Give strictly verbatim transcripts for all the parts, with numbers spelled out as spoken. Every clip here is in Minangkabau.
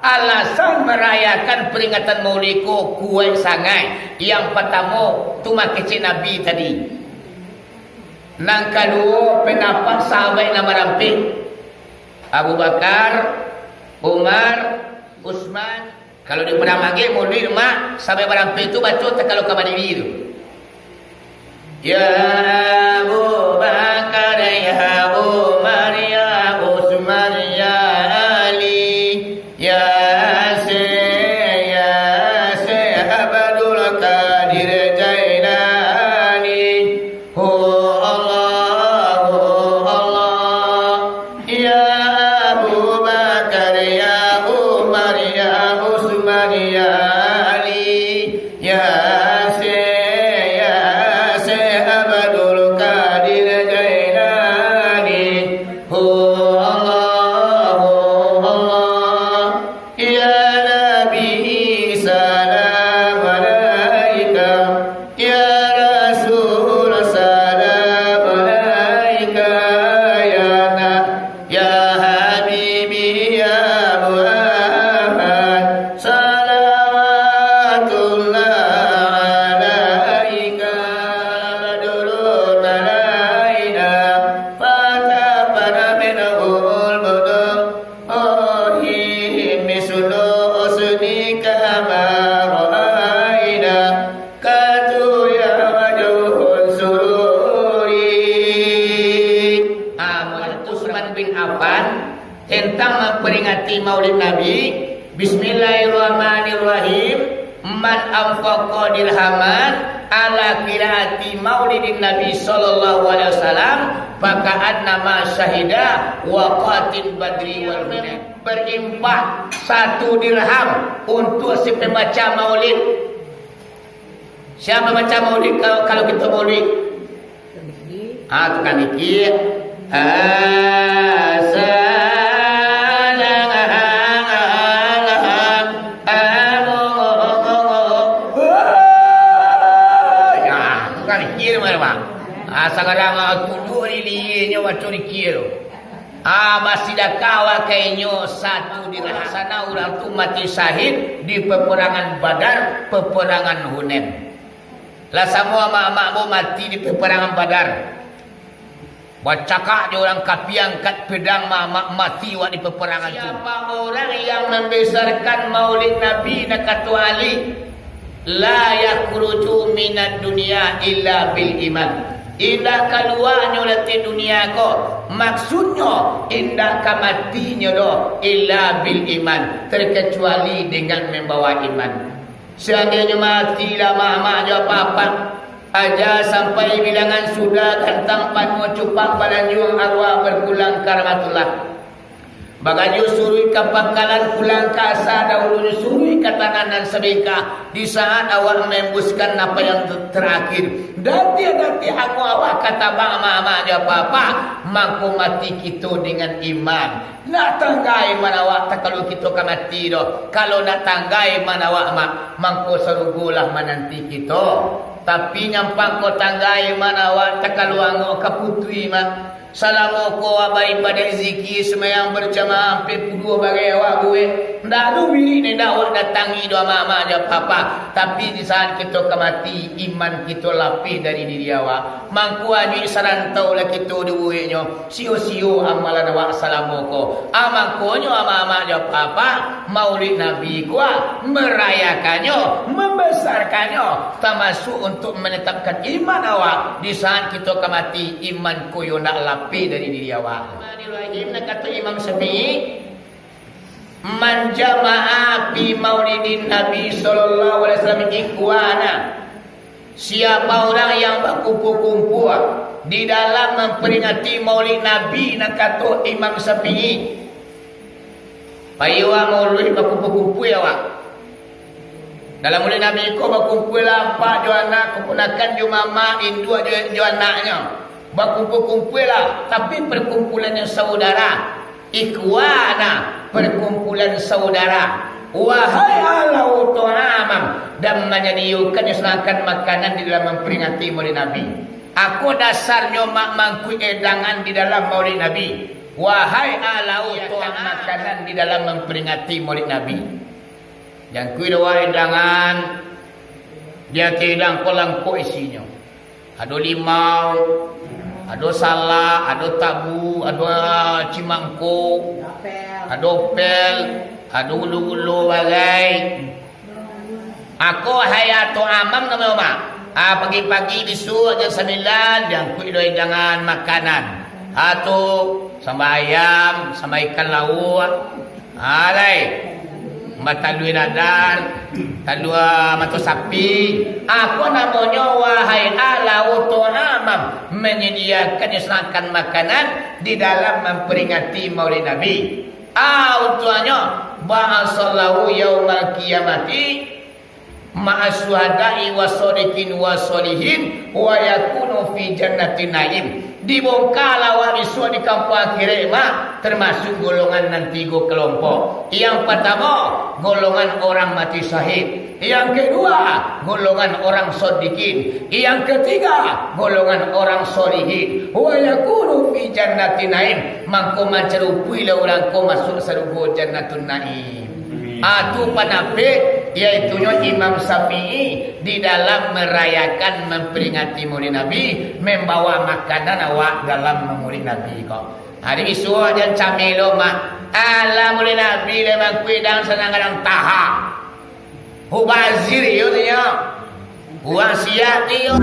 Alasan marayakan peringatan Maulid ko kuaik sangaik. Yang patamo, tu makecek Nabi tadi. Nan kaduo, pandapat sahabat nan barampek. Abu Bakar, Umar, Utsman. Kalau di Padang Magek, Maulid, mak, sampai barampek tu baco takalo ka badiri tu. Ya Abu Bakar, ya Umar, ya Utsman, ya Ali, ya Syekh, ya Syekh Abdul Qadir Jailani. Hu Allah, hu Allah. Ya Abu Bakar, ya Umar, ya Utsman, ya Ali, ya Syekh, ya Syekh Abdul Qadir Jailani. Hu Allah, hu Allah. Ya Nabi, salam alaika. Ya Rasul, salam alaika. Ya Na-, ya Habibi, ya Muhammad, salawatullah alaika. Badrun alaina, fatabana minhul budur. Oh, hi, mislu husnika ma ra'aina, qattu ya wajhun sururi. Ah, Utsman bin Affan tentang memperingati Maulid Nabi, Bismillahirrahmanirrahim. Man anfaqa dirhaman ala qiraati maulidin Nabi sallallahu alaihi wasallam, faka'annama syahida waqatil badri wal hunain. Berinfak satu dirham untuk si pembaca maulid. Siapa baca maulid kalau, kalau kita maulid? Ah, tukang mikir. Ah, salah, ah, ah, ah, ah, ah, tukang mikir mana, Bang? Ah, sakarang, ah, tunduk di lienyo baca mikir tu. Ah, basidakah awak ka inyo satu dirham. Sana urang tu mati syahid di peperangan Badar, peperangan Hunain. Lah samo amak-amak ambo mati di peperangan Badar. Bacakak jo urang kapi angkat pedang ma-, ma-, mati wak di peperangan tu. Siapa orang yang membesarkan maulid Nabi, nakato Ali, la yakhruju minad dunya illa bil iman. Indak kaluanyo dari dunia ko, maksudnyo indak ka matinyo doh, illa bil iman, terkecuali dengan membawa iman. Seandainyo mati lah amak-amak jo apak-apak, aja sampai bilangan sudah gantang panuah cupak balanjuang arwah berpulang ka rahmatullah. Bagajo suruik ka pangkalan, pulang ka asa dahulunyo suruik ka tanah nan sabingkah. Di saat awak maembuskan napas yang terakhir, datiah-datiah angok awak ka tabang amak-amak jo apak-apak, mangko mati kito dengan iman. Nak tangga iman awak, takalu kito ka mati doh. Kalau nak tangga iman awak, mak, mangko sarugo lah mananti kito. Tapi nyampang ko tangga iman awak, takalu angok ka putui, mak. Salamo ko awak baibadaik zikir, sumayang berjamaah, ampek puluah bagai awak buek. Ndak ado wirid nan indak awak datangi doh, amak-amak jo apak-apak. Tapi di saat kito ka mati, iman kito lapeh dari diri awak. Mangko ajuik sarantau lah kito dibueknyo. Sio-sio amalan awak salamo ko. Ah, mangkonyo amak-amak jo apak-apak, Maulid Nabi ko, ah, merayakannyo, membesarkannyo, tamasuak untuk menetapkan iman awak. Di saat kito ka mati, iman ko yo ndak lapeh dari diri awak. Bismillahirrahmanirrahim, nakato Imam Syafi'i, "Man jama'a fi maulidin Nabi sallallahu alaihi wasallam ikhwana." Siapa urang yang bakumpua-kumpua di dalam mamperingati Maulid Nabi, nakato Imam Syafi'i, paiyoa maulid bakumpua-kumpua awak. Dalam Maulid Nabi ko bakumpualah apak jo anak, kaponakan jo mamak, induak jo, jo anaknyo. Bakumpua-kumpualah, tapi perkumpulan yang saudara. Ikhwana, perkumpulan saudara. Wahai ahlau ta'amam, dan manyadiyokan, disediakan makanan di dalam mamperingati Maulid Nabi. Ako dasarnyo mak mangkuik edangan di dalam Maulid Nabi. Wahai alau tuan makanan di dalam mamperingati Maulid Nabi. Jangkui doa hidangan, di ateh hidang ko langkok isinyo. Ado limau, ado salak, ado tabu, ado, ah, cimangko, ado pel, ado ulo-ulo bagai. Ako hayato amam namonyo, Mak. Ah, pagi-pagi bisuak jam sambilan, diangkuik doi jangan makanan. Ah, tu, sambal ayam, sambal ikan lauk. Ah, lai. Sambal talua dadar, talua mato sapi. Ako namonyo, wahai alau tu amam, manyadiakan, sadangkan makanan di dalam mamperingati Maulid Nabi. Ah, untuaknyo, ba'asallahu yaumal qiyamati ma'as syuhada'i was shodiqin was sholihin wa yakunu fi jannatin na'im. Dibongkalah awak bisuak di kampuang akhirek, Mak, termasuk golongan nan tigo kelompok. Yang pertama, golongan orang mati syahid. Yang kedua, golongan orang shodiqin. Yang ketiga, golongan orang sholihin. Wa yakunu fi jannatin na'im. Mangko mancarupuilah urang ko masuak sarugo Jannatun Na'im. Ah, tu pandapat, yaitunyo Imam Syafi'i di dalam marayakan, mamperingati Maulid Nabi, mambawa makanan awak dalam Maulid Nabi ko. Hari bisuak jan camelo, Mak. Alah, Maulid Nabi lai mangkuidang sanang kadang taha. Mubazir iyo tu nyo. Urang siap iyo.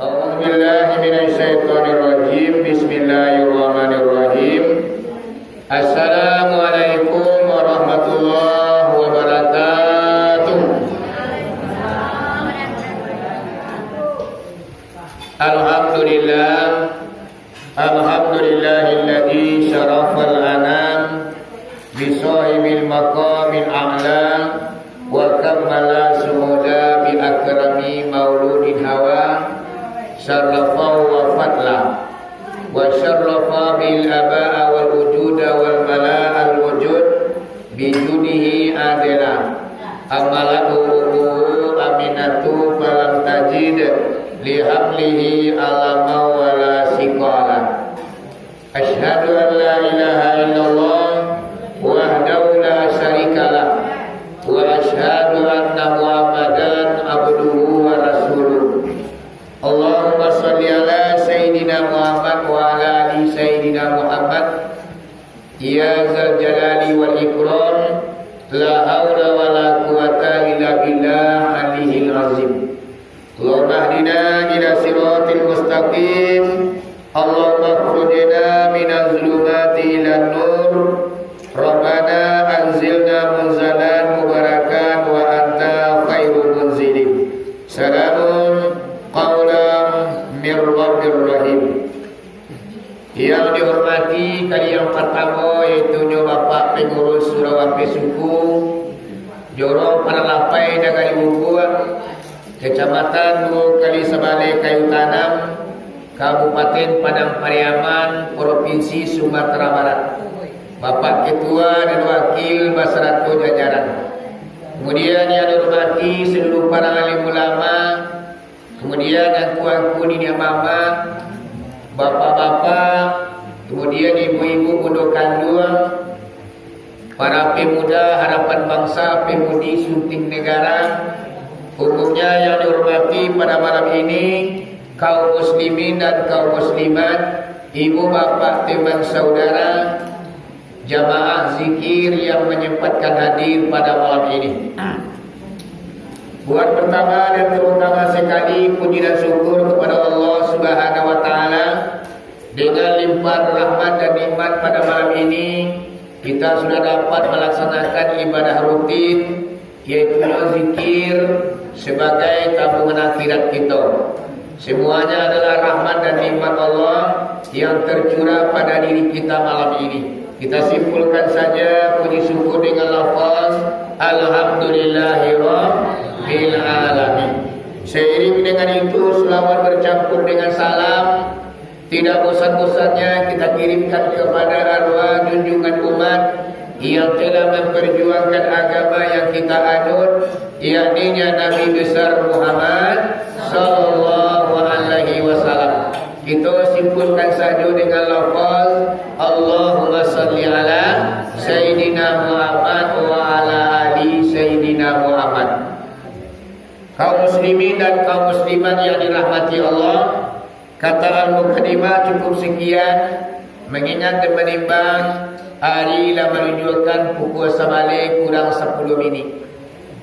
A'udzubillahi minasyaitonirrajim. Bismillahirrahmanirrahim. Assalamualaikum warahmatullahi wabarakatuh. Alhamdulillah. Alhamdulillahilladzi syarafal anam bi shahibil maqamil a'la wa kammala syuhuda bi akrami mauludin hawa syarafau wa fadla wa syarafa bil aba'a wal wujuda wal mala'al wujud. Bijudihi adela, hamalathu ummuhu Aminatu falam tajid lihamlihi alaman wala siqala. Asyhadu an la ilaha illallah wahdahu la syarikalah, wa asyhadu anna Muhammadan abduhu wa rasuluh. Allahumma shalli ala Sayyidina Muhammad wa ala ali Sayyidina Muhammad. Ya Zal Jalali wal Ikram, la haula wa la quwwata illa billah aliyil azim. Allahumma hdina ila siratil mustaqim. Allahumma akhrijna minaz zulumati ilan nur. Rabbana anzilna munzalan mubarakan wa anta khairul munzilin. Salamun qaulam mir rabbir rahim. Yang dihormati, kali yang partamo, yaitunyo Bapak Pangurus Surau Ampek Suku, Jorong Padang Lapai, Nagari Bubuak, Kecamatan Duo Kali Sabaleh Kayu Tanam, Kabupaten Padang Pariaman, Propinsi Sumatera Barat. Bapak Ketua dan Wakil basarato jajaran. Kemudian yang dihormati seluruh para alim ulama, kemudian angku-angku niniak mamak, bapak-bapak, kemudian ibu-ibu bundo kanduang, para pemuda harapan bangsa, pemudi Sunting Negara, umumnya yang dihormati pada malam ini, kaum muslimin dan kaum muslimat, ibu bapak teman saudara, jamaah zikir yang menyempatkan hadir pada malam ini. Buat pertama dan terutama sekali, puji dan syukur kepada Allah Subhanahu wa Ta'ala. Dengan limpahan rahmat dan nikmat, pada malam ini kita sudah dapat melaksanakan ibadah rutin, yaitu zikir sebagai tabungan akhirat kita. Semuanya adalah rahmat dan nikmat Allah yang tercurah pada diri kita malam ini. Kita simpulkan saja puji syukur dengan lafaz Alhamdulillahirabbil alamin. Seiring dengan itu, selawat bercampur dengan salam tidak bosan-bosannya kita kirimkan kepada arwah junjungan umat yang telah memperjuangkan agama yang kita anut, yakni Nabi besar Muhammad sallallahu alaihi wasallam. Kita simpulkan saja dengan lafaz Allahumma salli ala Sayyidina Muhammad wa ala ali Sayyidina Muhammad. Kaum muslimin dan kaum muslimat yang dirahmati Allah, kata al-mukadimah cukup sekian, mengingat dan menimbang hari lah menunjukkan pukul sabaleh kurang sapuluah minit.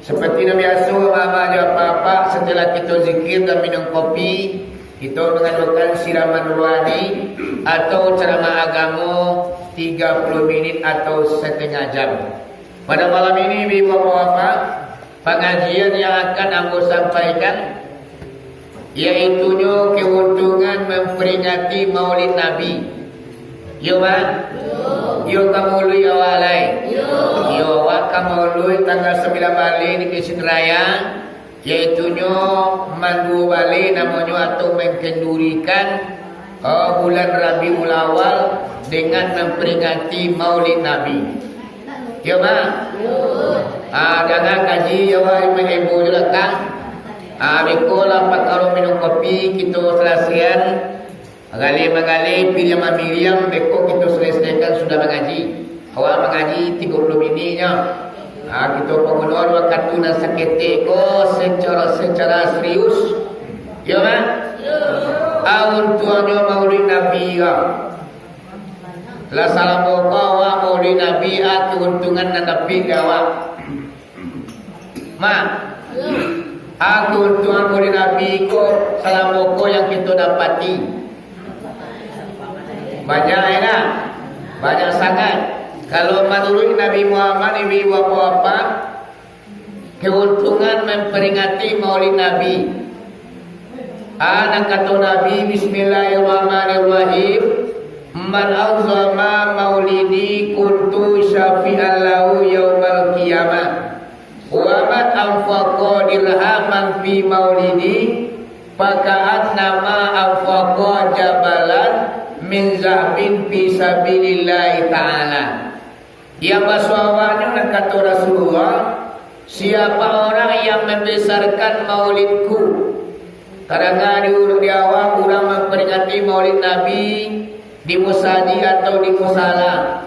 Seperti nan biaso, mama jo apak-apak, setelah kita zikir dan minum kopi, kita mengadukan siraman rohani atau ceramah agama tiga puluh minit atau setengah jam. Pada malam ini, ibu bapak-bapak, pangajian yang akan ambo sampaikan, yaitunyo keuntungan memperingati Maulid Nabi. Yo, Mak? Yo, ka maului awak lai? Yo, awak ka maului tanggal sambilan baleh di Mesjid Raya, yaitunyo manduo baleh namonyo atau mengkendurikan, oh, bulan Rabiul Awal dengan memperingati Maulid Nabi. Yo, Mak? Ah, danga kaji awak ibu-ibu jo lah, Kang. Ah, beko lah pakaro minum kopi, kito salasaian. Magali-magali, piriang-mamiriang, beko kito salasaikan sudah mangaji. Awak mangaji tigo puluh minit nyo. Ah, kito paguno wakatu nan saketek ko secara, secara serius. Yo, Mak? Ah, untuangnyo Maulid Nabi ko. Lah salamo ko awak Maulid Nabi, ah, keuntungan nan dapek dek awak. Mak, ah, keuntungan Maulid Nabi ko salamo ko yang kito dapati. Banyak, ya, nah? Banyak sangat. Kalau manuruik Nabi Muhammad, ibu bapak-bapak, keuntungan memperingati Maulid Nabi. Ah, nan kato Nabi, Bismillahirrahmanirrahim, "Man azama maulidi kuntu syafi'an lahu yaumal qiyamah, wa man anfaqa dirhaman fi maulidi, faka'annama anfaqa jabalan min zahabin fi sabilillahi ta'ala." Yang basuo awaknyo, nan kato Rasulullah, siapa orang yang membesarkan maulidku, taranga di urang di awak urang memperingati maulid Nabi di musajik atau di musala,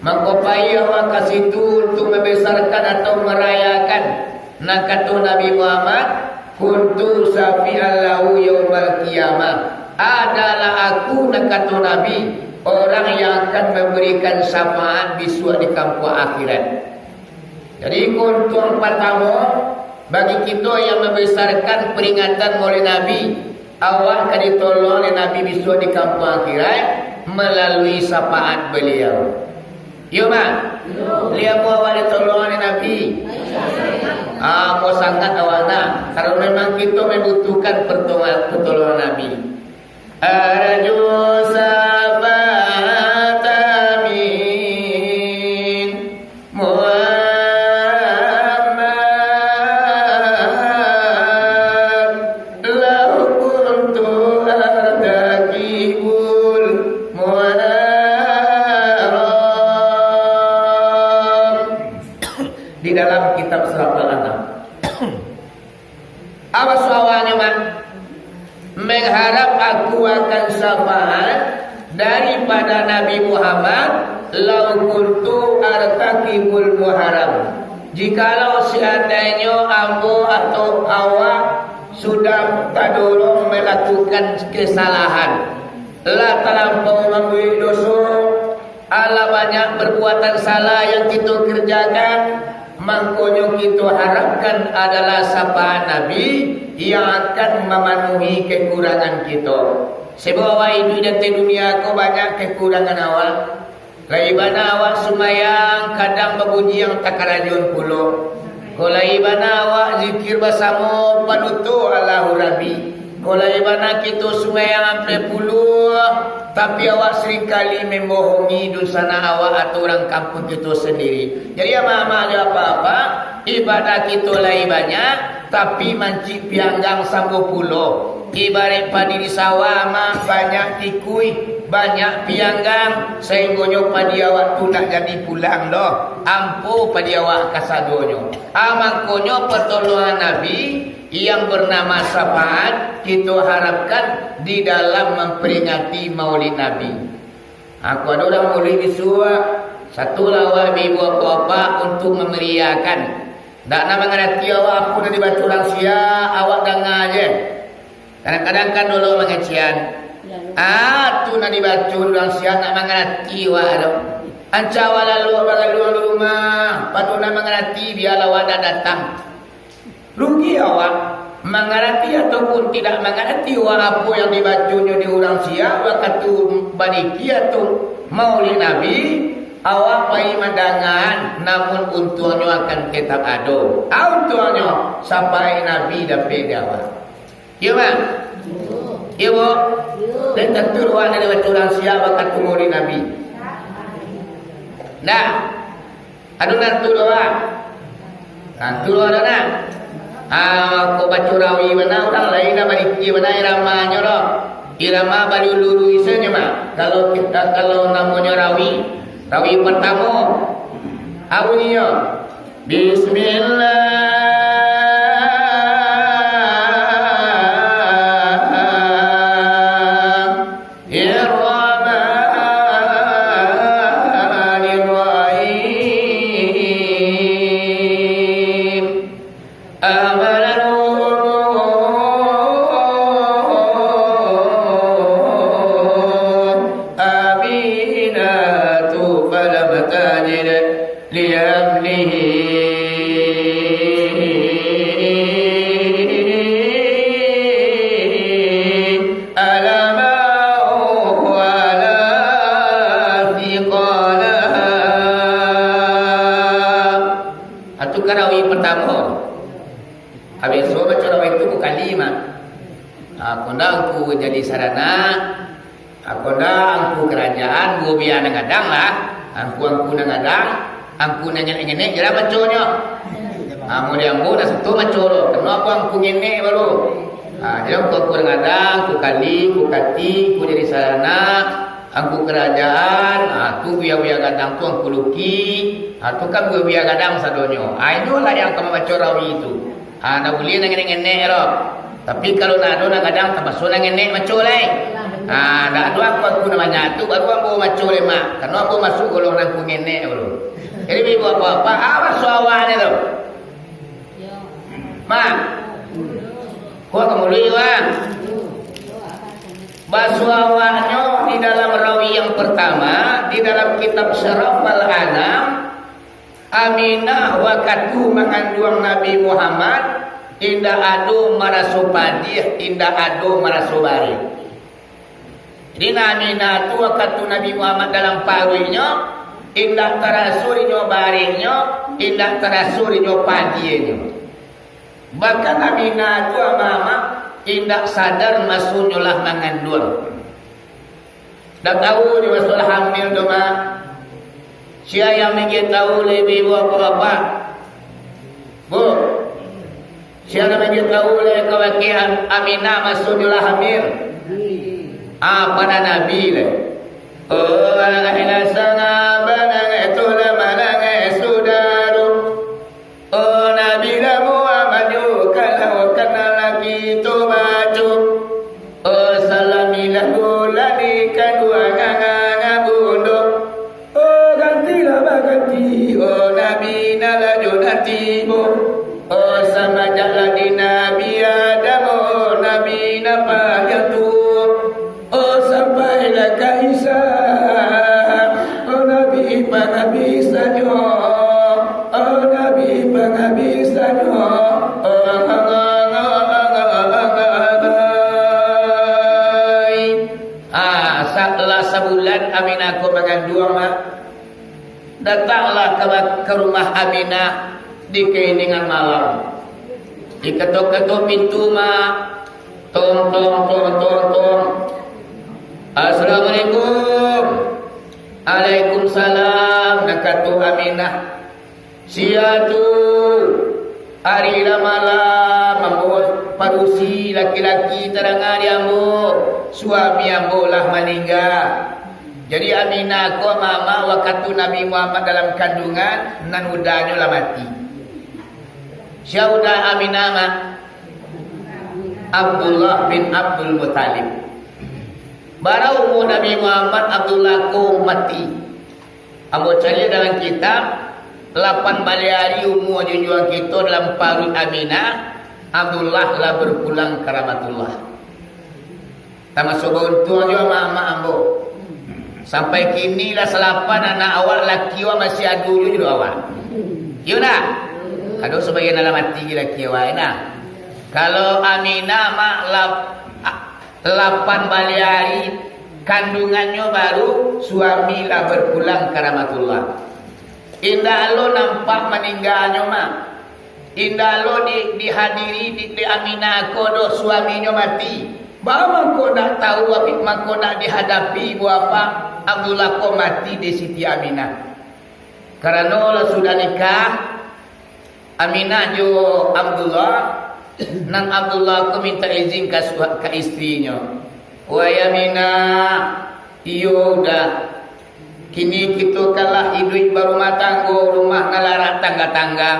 mangko pai awak ka situ untuk membesarkan atau merayakan, nan kato Nabi Muhammad, "Kuntu syafi'an lahu yaumal qiyamah." Adalah aku, nan kato Nabi, orang yang akan memberikan syafaat bisuak di kampuang akhirat. Jadi, keuntungan partamo bagi kito yang membesarkan peringatan Maulid Nabi, awak ka ditolong dek Nabi bisuak di kampuang akhirat melalui syafaat beliau. Iyo, Mak? Beliau awak ditolong dek Nabi. Ah, apo sangat awak nak, karena memang kito membutuhkan pertolongan, pertolongan Nabi. Arju syafaat min Muhammad, lau kuntu artakibul muharram. Di dalam kitab Sirajul Anam. Apo suawanyo, Mak? Mengharap aku akan syafaat daripada Nabi Muhammad, lau kuntu artakibul muharram. Jikalau seandainyo ambo atau awak sudah tadorong melakukan kesalahan, lah talampau mambuek doso, alah banyak perbuatan salah yang kito kerjakan, Mangkonyo kito harapkan adalah syafaat Nabi yang akan mamanuhi kekurangan kito. Sebab awak iduik di ateh dunia ko banyak kekurangan awak. Lai bana awak sumayang, kadang babunyiang takarajuan pulo. Ko lai bana awak zikir basamo panutuik Allahu Rabbi. Ko lai bana kito sumayang ampek puluah, tapi awak seringkali membohongi dunsanak awak atau urang kampuang kito sendiri. Jadi, amak-amak jo apak-apak, ibadah kito lai banyak, tapi mancik pianggang sambo pulo. Ibaraik padi di sawah, mah, banyak tikui, banyak pianggang, sainggonyo padi awak tu ndak jadi pulang doh. Ampo padi awak kasadonyo. Ah, mangkonyo pertolongan Nabi yang bernama syafaat, kito harapkan di dalam memperingati Maulid Nabi. Aku ado urang maulid bisuak, satu lah awak ibu bapak untuk memeriahkan. Ndak nak mangarati awak apo nan dibaco urang sia, awak danga je. Kadang-kadang kan dulu mangecekan. Ah, tu nan dibaco urang sia ndak mangarati awak tu. Anca awak lalu bagaluang di rumah, pado nak mangarati, bialah awak ndak datang. Rugi awak, mangarati ataupun tidak mangarati awak apo yang dibaconyo di urang sia wakatu badiki atau maulid Nabi, awak pai mandangaan, namun untuangnyo akan tetap ado. A untuangnyo, syafaat Nabi dapek di awak. Iyo, Bang? Iyo, Bu? Dan tantu awak nan dibaco urang sia wakatu maulid Nabi. Nah, Ado nan tu doh, ah. Nan tu doh ado nah. Ah, kok baco rawi bana, urang lain lah bariki bana iramanyo doh. Irama balulu-lulu isanyo mah. Kalau kita, kalau namonyo rawi, rawi partamo. Apo bunyinnyo? Bismillah. الرحمن الرحيم. آمنت آمنة فلم تجد لأمره ألما ولا ثقالا. Atu ka rawi partamo. Habis tu baco rawi tu bukali mah. Ah, kondang ku jadi sarana. Ako ndak, angku karajaan, bubia nan gadang lah. Angku-angku nan gadang, angku nan ngenek-ngenek, jarang maconyo. Ah, mun di ambo, dah sato maco lo. Kano aku angku ngenek baru. Ah, jadi angku-angku nan gadang, angku kali, angku kati, angku jadi sarana, angku karajaan, ah, tu bubia-bubia gadang tu angku luki, ah, tu kan bubia gadang sadonyo. Ah, inolah yang ka mambaco rawi tu. Ah, ndak buliah nan ngenek-ngenek lo. Tapi kalau ndak ado nan gadang, tapaso nan ngenek maco lai. Ah, ndak ado aku-aku nan banyak tu, baru ambo maco lai, Mak. Kano ambo masuak golongan nan ku ngenek dulu. Jadi, ibu bapak-bapak, ah, baso awaknyo tu. Mak. Kuat ka muluik, Mak. Baso awaknyo di dalam rawi yang pertama, di dalam kitab Syarafal Anam, Aminah wakatu manganduang Nabi Muhammad, indak ado maraso padiah, indak ado maraso barek. Jadi, Aminah tu wakatu Nabi Muhammad dalam paruiknyo, indak taraso dinyo bareknyo, indak taraso dinyo padiahnyo. Bahkan Aminah tu, amak-amak, indak sadar masonyo lah manganduang. Ndak tahu di masalah hamil tu, Mak. Sia yang mangecek tahu labiah, ibu bapak-bapak? Bu, sia nan mangecek tahu labiah ka bakeh Am-, Aminah masonyo lah hamil? Ah, pado Nabi lai. Oh, alangkah lah sanang, balangai tu lah malangai, sudaro. Oh, Nabilah Muhammad, yo kalau kanal kito baco. Oh, salamilah bulan di kanduang ngangan bundo. Oh, gantilah baganti, oh, Nabi nan lah jo nan tibo. Oh, samanjaklah di Nabi Adam, oh, Nabi nan paliang tuo. Oh, sampailah ka Isa. Aku manganduang, Mak. Datanglah ka, ka rumah Aminah di kaindian malam. Diketok-ketok pintu, Mak. Tong, tong, tong, tong, tong. "Assalamualaikum." "Waalaikumsalam," nan kato Aminah. "Sia tu?" "Ari lah malam, ambo padusi laki-laki tadanga di ambo, suami ambo lah maningga." Jadi Aminah ko, Mak, wakatu Nabi Muhammad dalam kandungan, nan udanyo lah mati. Sia uda Aminah, Mak? Abdullah bin Abdul Muttalib. Bara umua Nabi Muhammad Abdullah ko mati? Ambo caliak dalam kitab, lapan baleh ari umua junjuang kito dalam paruik Aminah, Abdullah lah berpulang ka rahmatullah. Tamasuak bauntuang juo amak-amak ambo. Sampai kini lah salapan anak awak, laki awak masih ado juo di awak. Iyo ndak? Ado sabagian dalam ati laki awak, yo ndak? Kalau Aminah, Mak, lap-, lapan baleh ari kandungannyo baru, suami lah berpulang ka rahmatullah. Indak lo nampak maningganyo, Mak. Indak lo di, dihadiri di, di Aminah ko doh suaminyo mati. Baa mangko ndak tahu, mangko ndak dihadapi buah apak Abdullah ko mati di Siti Aminah. Karano lah sudah nikah, Aminah jo Abdullah, nan Abdullah ko minta izin ka sua-, ka istrinyo. "Wahai Aminah, iyo udah. Kini kito kan lah iduik barumah tanggo, rumah nan larak tangga-tangga.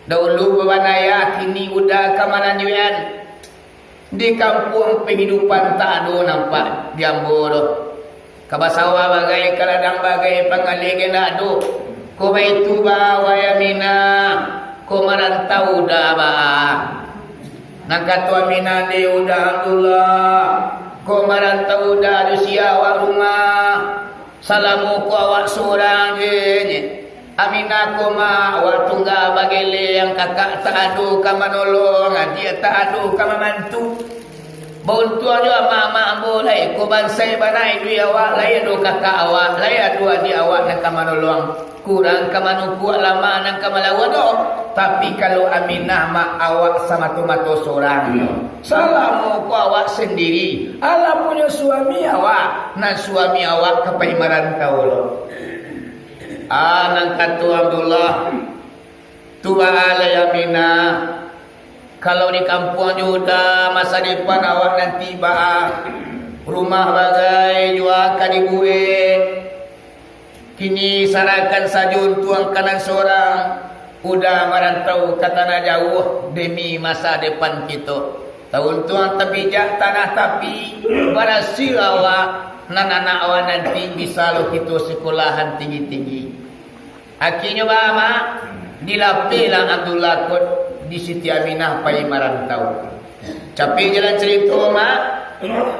Daulu babanayah, kini udah ka mananjuikan. Di kampuang pahidupan tak ado nampak di ambo doh. Ka basawah bagai, ka ladang bagai, pangaleh ge ndak ado. Ko baitu baa, wahai Aminah, ko marantau udah baa." Nan kato Aminah, "Dek udah Abdullah, ko marantau udah, ado sia awak rumah. Salamo ko awak surang je, nyo. Aminah ko, Mak, awak tungga bageleng, kakak tak ado ka manolong, adiak tak ado ka mambantu. Bauntuang juo amak-amak ambo lai, ko bansaik bana iduik awak, lai ado kakak awak, lai ado adiak awak nan ka manolong. Kurang ka manukuak, lamah nan ka malawa doh. Tapi kalau Aminah, Mak, awak samato-mato surang nyo. Salamo ko awak sandiri, alah punyo suami awak, nan suami awak ka pai marantau lo." Ah, nan kato Abdullah, "Tu baa lai Aminah, kalau di kampuang juo udah, masa depan awak nanti baa? Rumah bagai juo ka dibuek. Kini sarahkan sajo untuang ka nan surang, udah marantau ka tanah jauah demi masa depan kito. Tauntuang tapijak tanah tapi, barasil awak, nan anak awak nanti bisa lo kito sikolahan tinggi-tinggi." Akienyo baa, Mak, dilapehlah Abdullah ko di Siti Aminah pai marantau. Capek jalan carito, Mak,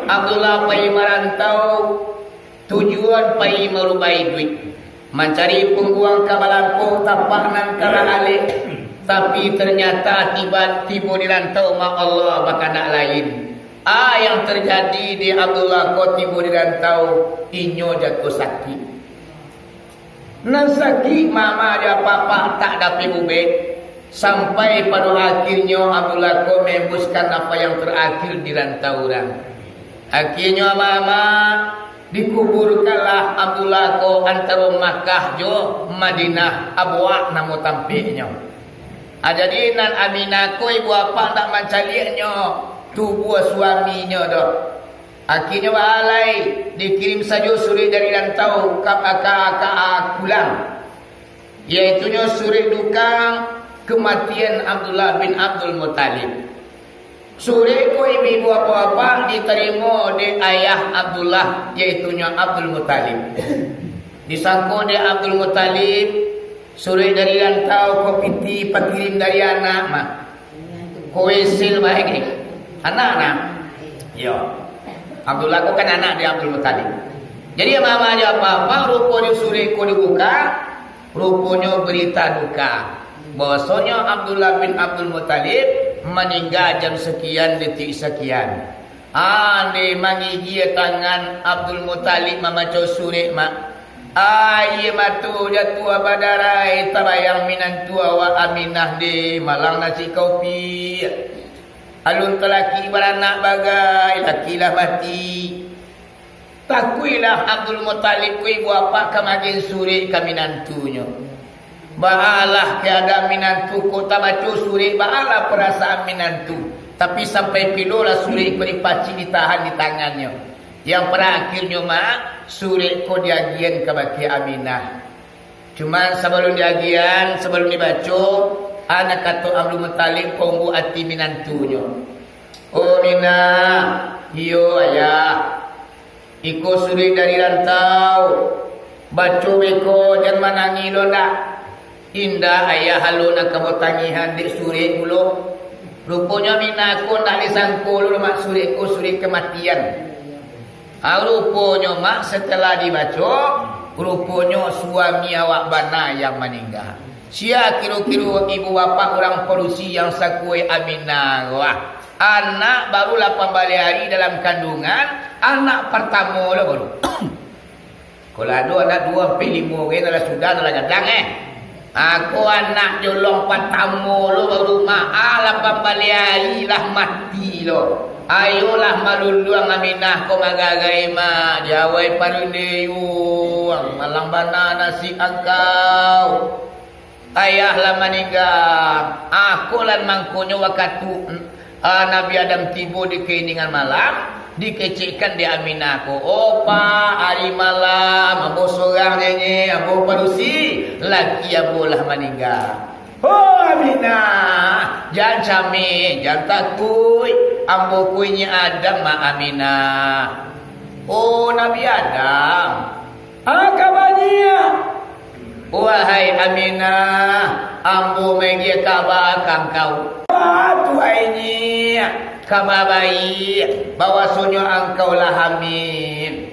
Abdullah pai marantau, tujuan pai marubahi iduik, mancari pungguang ka balampo tapak nan ka lah alek. Tapi ternyata tiba, tibo di rantau, Mak, Allah bakandak lain. Ah, yang terjadi di Abdullah ko tibo di rantau, inyo jatuah sakik. Nan sakik mama jo papa tak dapek ubek, sampai pado akhirnyo Abdullah ko maembuskan nafas yang terakhir di rantau urang. Akhirnyo mama dikuburkanlah Abdullah ko antaro Makkah jo Madinah, Abwa namo tampeknyo. Ah, jadi nan Aminah ko ibu apak ndak mancaliaknyo tubuah suaminyo doh. Akhirnyo baa lai, dikirim sajo surek dari rantau ka, ka, ka, Kulang, yaitunyo surek duka kematian Abdullah bin Abdul Muttalib. Surek ko ibu-ibu apak-apak ditarimo dek ayah Abdullah, yaitunyo Abdul Muttalib. Disangko dek Abdul Muttalib, surek dari rantau ko pitih pakirim dari anak mah. Ko wesel bae ge. Anak, anak. Iyo. Abdullah ko kan anak di Abdul Muttalib. Jadi, mama jo papa, ruponyo surek ko dibuka, ruponyo berita duka. Bahwasonyo Abdullah bin Abdul Muttalib maningga jam sekian, detik sekian. Ande mangigia tangan Abdul Muthalib mamaco surek, Mak. Aia mato jatuah badarai tabayang minantu awak Aminah deh, malang nasi kopi. Alun talaki baranak bagai, laki lah mati. Takuiklah Abdul Muthalib ko ibu apak ka magian surek ka minantunyo. Baalah keadaan minantu ko, tabaco surek, baalah parasaan minantu. Tapi sampai pilolah surek ko dipacik, ditahan di tangannyo. Yang parakhirnyo, Mak, surek ko diagian kabake Aminah. Cuman sabalun diagian, sabalun dibaco, a nan kato Abdul Muthalib ka umbuak ati minantunyo. "Oh, Minah, iyo, Ayah. Iko surek dari rantau. Baco beko, jan manangih lo ndak." "Indak, Ayah, alun nan ka batangihan dek surek pulo." Ruponyo Aminah ko ndak disangko lo, Mak, surek ko surek kamatian. Ah, ruponyo, Mak, setelah dibaco, ruponyo suami awak bana yang maningga. Sia kiro-kiro ibu bapak urang padusi yang sakuai Aminah ko, ah? Anak baru lapan baleh ari dalam kandungan, anak partamo lo baru. Kalau ado anak duo ampek limo, kan lah sudah, lah gadang, eh. Ako anak jolong partamo lo baru, Mak, ah, lapan baleh ari lah mati lo. Ayolah maluluang Aminah ko magagai, Mak, jawai parundeyuang, malang bana nasib angkau. Ayah lah maningga. Ako lah mangkonyo wakatu, ah, Nabi Adam tibo di kainingan malam, dikecekkan dek Aminah ko, "Oh, Pak, ari malam ambo sorang nyenyek, ambo padusi, laki ambo lah maningga." "Oh, Aminah, jan cameh, jan takuik, ambo ko inyiak Adam, Mak Aminah." "Oh, Nabi Adam, a kabanyo?" "Wahai Aminah, ambo maagiah kaba ka angkau." "Apo tu, ai nyiak?" "Kaba baiak, bahwasonyo angkau lah hamil."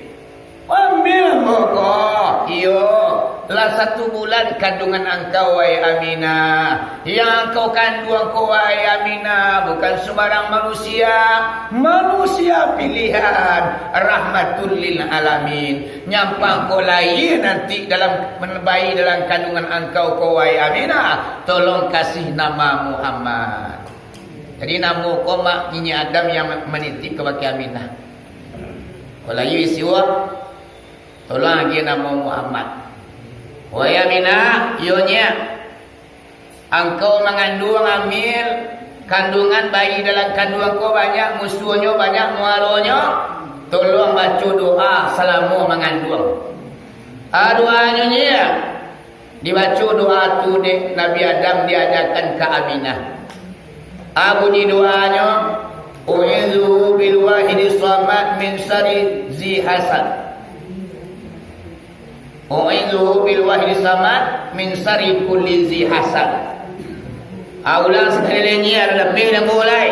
"Hamil ambo ko?" "Iyo, lah satu bulan kandungan angkau, wahai Aminah. Yang angkau kanduang ko, wahai Aminah, bukan sumbarang manusia, manusia pilihan, rahmatul lil alamin. Nyampang ko lahia nanti dalam, bayi dalam kandungan angkau ko, wahai Aminah, tolong kasih nama Muhammad." Jadi namo ko, Mak, nyiak Adam yang manitip kabake Aminah. Ko lahia isuak, tolong agiah namo Muhammad. "Wahai Aminah, iyo nyiak. Angkau manganduang hamil, kandungan bayi dalam kanduang ko banyak musuahnyo, banyak muaronyo. Tolong baco doa salamo manganduang." Ah, doanyo nyiak. Dibaco doa tu dek Nabi Adam diajakan ka Aminah. Ah, bunyi doanyo, "U'idzuhu bil wahidis samad min syarri zi hasad." "U'idzuhu bil wahidis samad min syarri kulli zi hasad." Ah, ulang sakali lai, nyiak, lah lambek namo lai.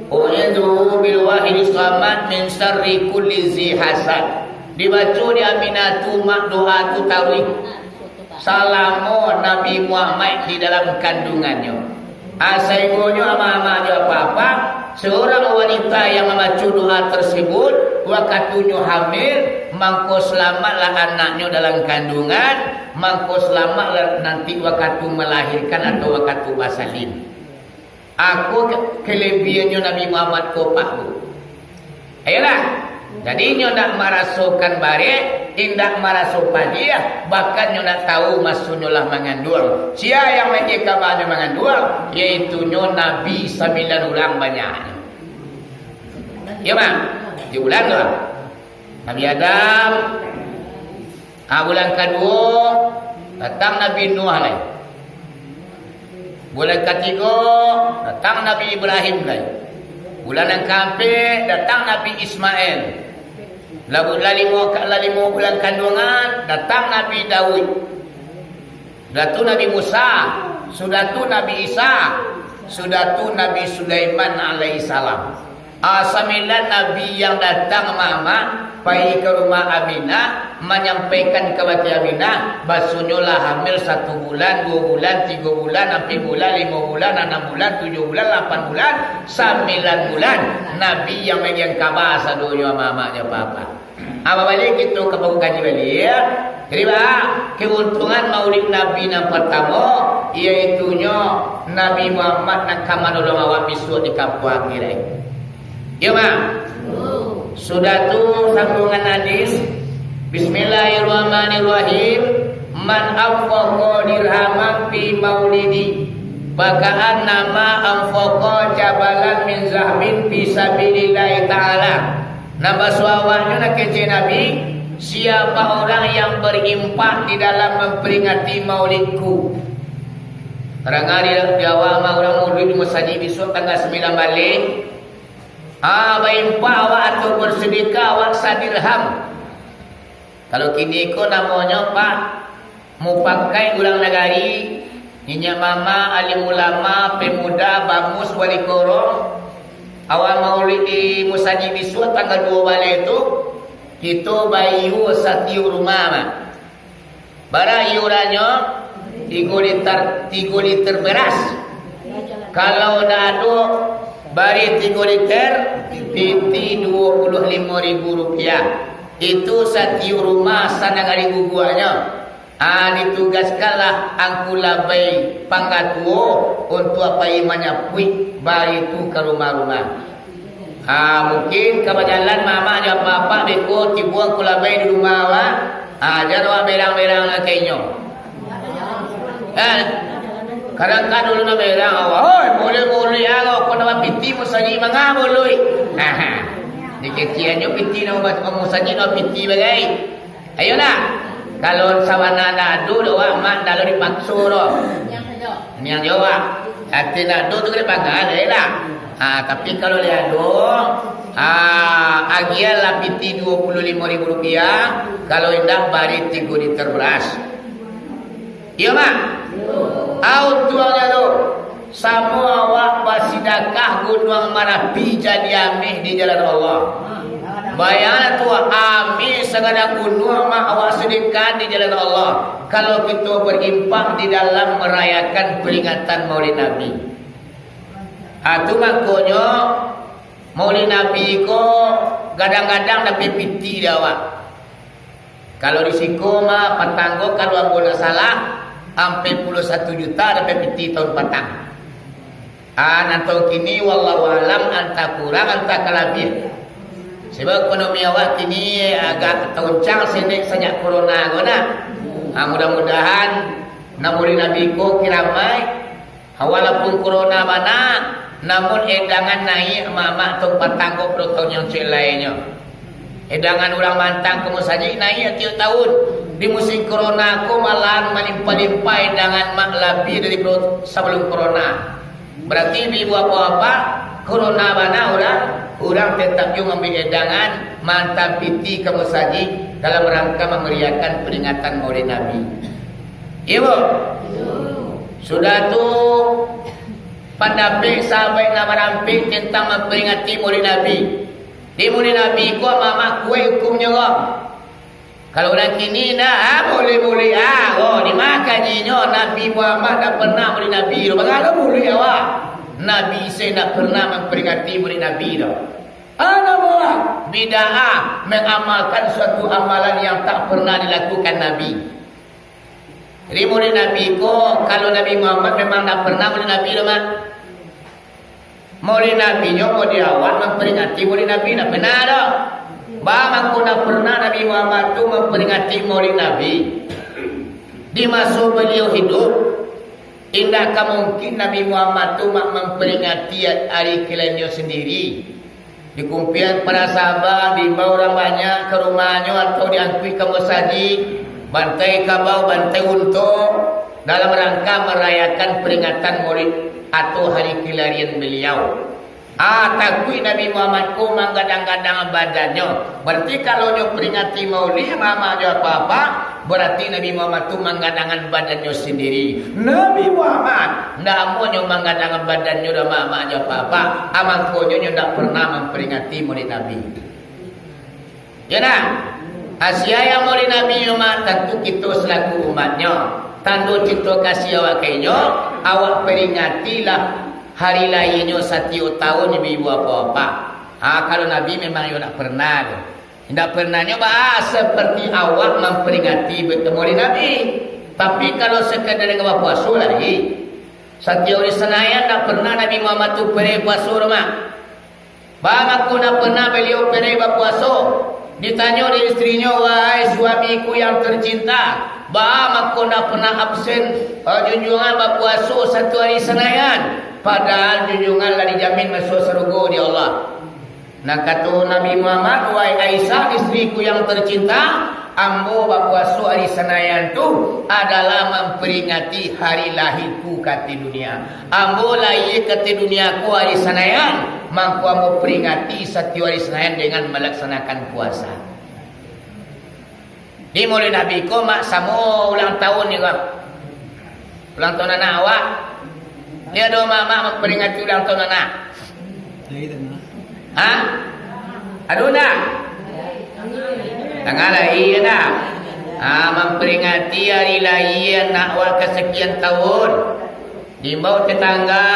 "U'idzuhu bil wahidis samad min syarri kulli zi hasad." Dibaco di Aminah tu, Mak, doa tu taruih salamo Nabi Muhammad di dalam kandungannyo. Ah, sainggonyo amak-amak jo apak-apak, seorang wanita yang mambaco doa tersebut, wakatunyo hamil, mangko salamatlah anaknyo dalam kandungan, mangko salamatlah nanti wakatu malahirkan atau wakatu basalin. Ako ke-, kelebihannyo Nabi Muhammad ko, Pak, Bu. Ayolah. Jadi, inyo ndak marasokan barek, indak maraso padiah, bahkan nyo ndak tahu masonyo lah manganduang. Sia yang mangecek kabanyo manganduang, yaitunyo nabi sambilan urang banyaknyo. Iyo, Mak? Di bulan tu, Nabi Adam, ah, bulan kaduo, datang Nabi Nuh lai. Bulan katigo, datang Nabi Ibrahim lai. Bulan nan kaampek, datang Nabi Ismail. Lah bu-, lah limo ka-, lah limo bulan kanduangan, datang Nabi Daud. Sudah tu Nabi Musa, sudah tu Nabi Isa, sudah tu Nabi Sulaiman alaihissalam. Ah, sambilan nabi yang datang, Mamak, pai ka rumah Aminah, manyampaikan kabake Aminah, basonyo lah hamil satu bulan, duo bulan, tigo bulan, ampek bulan, limo bulan, anam bulan, tujuah bulan, lapan bulan, sambilan bulan. Nabi yang magiang kaba sadonyo, Mamak jo Papa. Ah, babaliak kito ka pokok kaji baliak. Jadi, ba, keuntungan Maulid Nabi nan partamo, yaitunyo Nabi Muhammad nan ka manolong awak bisuak di kampuang akhirat. Iyo, Mak? Sudah tu, sambungan hadis, Bismillahirrahmanirrahim. "Man anfaqa dirhaman fi maulidi, faka'annama anfaqa jabalan min zahabin fi sabilillahi ta'ala." Nan basuo awaknyo nan kecek Nabi, siapa orang yang berinfak di dalam memperingati maulidku. Kadang-kadang di, di awak mah urang maulid di masajik bisuak tanggal sambilan baleh. Ah, bainfak awak atau bersedekah awak sadirham. Kalau kini ko namonyo, Pak, mupakaik urang nagari, niniak mamak, alim ulama, pemuda, bamus, wali korong, awak maulid di musajik bisuak tanggal duo baleh tu, kito bayia satiok rumah, Mak. Bara iurannyo? Tigo liter, tigo liter beras. Kalau ndak ado, bari tigo liter, piti duo puluah limo ribu rupiah. Itu satiok rumah sanagari guguaknyo. Ah, ditugaskanlah Angku Labai Panggatuo untuak pai manyapuik bari tu ka rumah-rumah. Ha, mungkin ka bajalan mamak jo apak-apak beko tibo Angku Labai di rumah awak. Ha, jan awak berang-berang nan ka inyo. Ha, kadang kan dulu nan berang awak, "Oi, buluik-buluik aro ko nan bapiti musajik manga buluik." Ha, ha. Di keceknyo piti nan ba-, musajik nan bapiti bagai. Ayolah. Kalau sabana ndak ado doh, awak mak ndak lo dipakso doh. Niang jo awak. Ati ndak ado tu kena panggal, ayolah. Ha, tapi kalau lai ado, ha, agiahlah piti duo puluah limo ribu rupiah, kalau indak bari tigo liter beras. Iyo, Mak? Au tuangnyo tu. Samo awak basidakah Gunuang Marapi jadi ameh di jalan Allah. Bayangkan tu, ameh sagadang gunuang mah awak sidakah di jalan Allah. Kalau kito berinfak di dalam merayakan peringatan Maulid Nabi. Ha, tu makonyo Maulid Nabi ko gadang-gadang dapek piti di awak. Kalau di siko mah, patang ko, kalau ambo ndak salah, ampek puluah satu juta dapek piti tahun patang. Ah, nan tahun kini, wallahu alam, antah kurang, antah kalabiah. Sebab ekonomi awak kini agak tauncang sinek sajak corona ko nah. Ah, mudah-mudahan, nan Maulid Nabi ko kiramai, Walaupun corona bana, namun edangan naiak mamak tahun patang ko pado tahun nan ciek lainyo. Edangan urang mantang ka musajik naiak tiok tahun. Di musim corona ko malahan malimpah-limpah edangan mak labiah daripado sabalum corona. Barati ibu-ibu apak-apak, corona bana urang, urang tetap juo maambiak edangan, maantaan piti ka musajik dalam rangka mamariahkan paringatan Maulid Nabi. Iyo, Bu? Sudah tu, pandapek sahabat nan barampek tantang mamperingati Maulid Nabi. Di Maulid Nabi ko amak-amak kuaik ukumnyo ko. Kalau urang kini ndak, ah, Maulid-Maulid, ah, ko, di ma kajinyo Nabi Muhammad ndak pernah Maulid Nabi tu. Baa lo Maulid awak? Nabi Isa ndak pernah mamperingati Maulid Nabi tu. Anak buah, bid'ah, mengamalkan suatu amalan yang tak pernah dilakukan Nabi. Jadi, Maulid Nabi ko, kalau Nabi Muhammad memang ndak pernah Maulid Nabi doh, Mak. Maulid Nabi nyo mau di awak mamperingati Maulid Nabi, ndak pernah doh. Baa mangko ndak pernah Nabi Muhammad tu mamperingati Maulid Nabi? Di maso baliau hidup, indak ka mungkin Nabi Muhammad tu mak mamperingati ari kelahiran nyo sandiri. Dikumpuakan para sahabat, diimbau urang banyak ka rumahnyo atau diangkuik ka musajik, bantai kabau, bantai unto, dalam rangka marayakan peringatan Maulid atau hari kelahiran beliau. Ah, takuik Nabi Muhammad ko manggadang-gadang badannyo. Berarti kalau nyo peringati Maulid, mamak jo apak-apak, Barati Nabi Muhammad tu manggadangan badannyo sandiri. Nabi Muhammad ndak amuahnyo manggadangan badannyo, dah mamak jo apak-apak, a mangkonyo nyo ndak pernah mamperingati Maulid Nabi. Yo nah, a sia yang Maulid Nabi nyo mah, tantu kito salaku umatnyo, tando cinto kasih awak ka inyo, awak peringatilah hari lahianyo satiok tahun, ibu-ibu, apak-apak. Ha, kalau Nabi memang yo ndak pernah tu. Indak pernahnyo baa seperti awak mamperingati betemu Maulid Nabi. Tapi kalau sekadar dengan bapuaso lai, satiok hari Sanayan indak pernah Nabi Muhammad tu pere puaso doh, Mak. Baa mako indak pernah baliau pere bapuaso? Ditanyo dek istrinyo, "Wahai suamiku yang tercinta, baa mako indak pernah absen, eh, junjuangan bapuaso satu hari Sanayan?" Padahal junjuangan lah dijamin masuak sarugo dek Allah. Nah, kato Nabi Muhammad, "Wahai Aisyah, istriku yang tercinta, ambo bapuaso hari Sanayan tu adalah mamperingati hari lahirku ka ateh dunia. Ambo lahia ka ateh dunia ko hari Sanayan, mangko ambo peringati satiok hari Sanayan dengan malaksanakan puasa." Di Maulid Nabi ko, Mak, samo ulang tahun ni ko. Ulang tahun anak awak. Ni ado mak-mak mamperingati ulang tahun anak? Ha? Ado ndak? Tangah lahia ndak? Ha, mamperingati hari lahia anak awak kasakian tahun. Diimbau tetangga,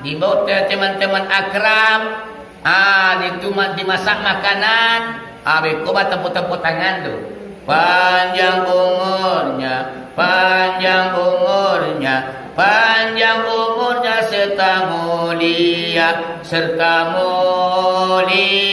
diimbau te-, teman-teman akrab, Ah, itu ma-, dimasak makanan, ah, beko batampuak-tampuak tangan tu. Panjang umurnya, panjang umurnya, panjang umurnya serta mulia, serta mulia.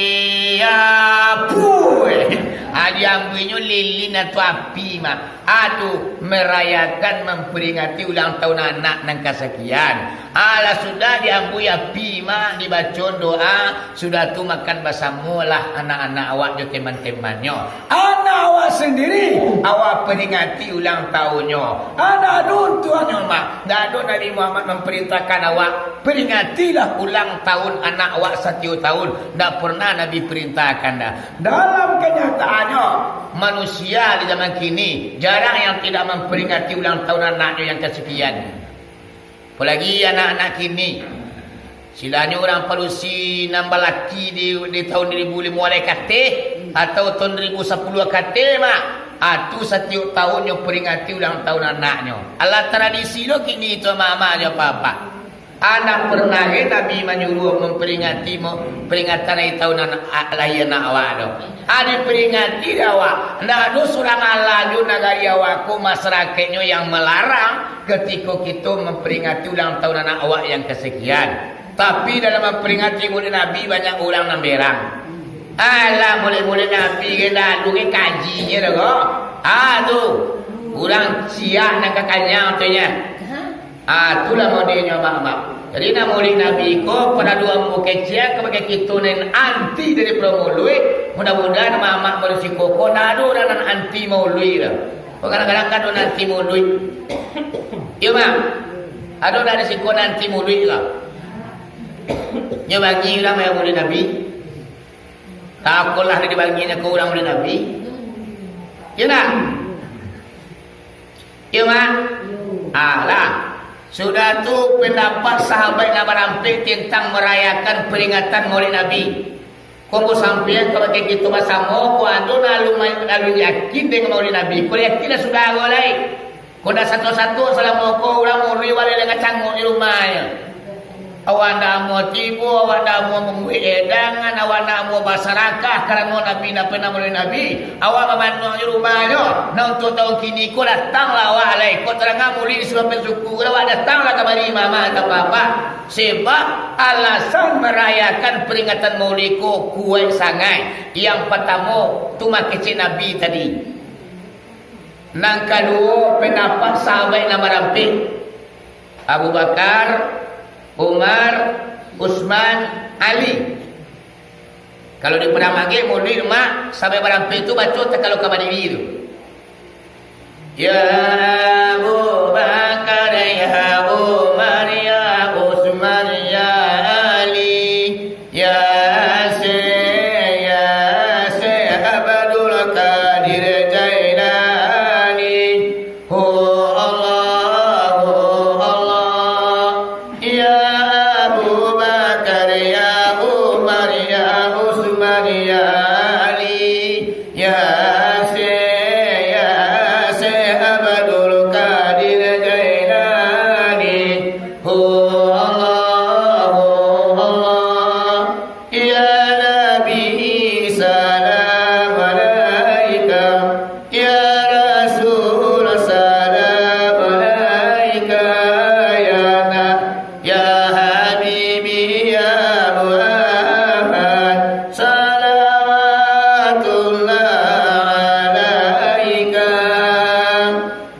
Puih. Ah, diambuinyo lilin atau api, Mak. Ado merayakan, mamperingati ulang tahun anak nan kasakian. Alah sudah diambui api, Mak, dibaco doa, sudah tu makan basamo lah anak-anak awak jo teman-temannyo. Anak awak sendiri, awak peringati ulang tahunnyo. Anak ado untuangnyo, Mak. Ndak ado Nabi Muhammad memperintahkan awak, peringatilah ulang tahun anak awak satiok tahun. Ndak pernah Nabi perintahkan dah. Dalam kenyataannyo, manusia di zaman kini jarang yang tidak memperingati ulang tahun anaknyo yang kasakian. Apalagi anak-anak kini, silahnyo urang padusi nan balaki di, di tahun dua ribu limo alai kateh, atau tahun dua ribu sapuluah kateh, Mak, ah, tu satiok tahunnyo peringati ulang tahun anaknyo. Alah tradisi lo kini tu, amak-amak jo apak-apak. Ndak pernah ge Nabi manyuruah mamperingati mo-, peringatan ari tahun anak, a-, lahia anak awak tu. A, diperingati dek awak. Ndak ado surang alah jo nagari awak ko, masarakatnyo yang malarang katiko kito mamperingati ulang tahun anak awak yang kasakian. Tapi dalam mamperingati Maulid Nabi, banyak urang nan berang. Alah, Maulid-Maulid Nabi ge lalu ge kajinyo doh ko. A, tu. Urang siak nan ka kanyang tu nyo. Ah, itulah modelnyo, Mak-mak. Jadi, nan Maulid Nabi ko, paralu ambo kecek kabake kito nan anti daripado Maulid, mudah-mudahan Mak-mak manusia ko, ko ndak ado urang nan anti Maulid lah. Ko kadang-kadang kan ado nan anti Maulid. Iyo, Mak. Ado ndak di siko nan anti Maulid lah. Nyo bagi urang main Maulid Nabi. Takolah dibaginyo ko urang Maulid Nabi. Iyo ndak? Iyo, Mak? Alah. Sudah tu, pendapat sahabat nan barampek tentang merayakan peringatan Maulid Nabi. Ko ambo sampaian kabake kito basamo, ko ado nan alun, alun yakin dengan Maulid Nabi. Ko yakinlah sudah ko lai. Ko ndak sato-sato salamo ko urang Maulid walai dengan cangok di rumahnyo. Awak ndak amuah tibo, awak ndak amuah mambuek edangan, awak ndak amuah basarakah karano Nabi ndak pernah Maulid Nabi. Awak bamanuang di rumahnyo. Nah, untuak tahun kini ko datanglah awak lai. Ko tadangar Maulid di Surapan Suku, awak datanglah kamari, Mak-mak jo apak-apak. Sebab alasan marayakan peringatan Maulid ko kuaik sangaik. Yang partamo, tu mah kecek Nabi tadi. Nan kaduo, pendapat sahabat nan barampek, Abu Bakar, Umar, Utsman, Ali. Kalau di Padang Magek, Maulid, Mak, sahabat barampek tu baco takalo ka badiri tu. Ya Abu Bakar, ya Umar, ya Utsman, ya Ali, ya Syekh, ya Syekh Abdul Qadir Jailani.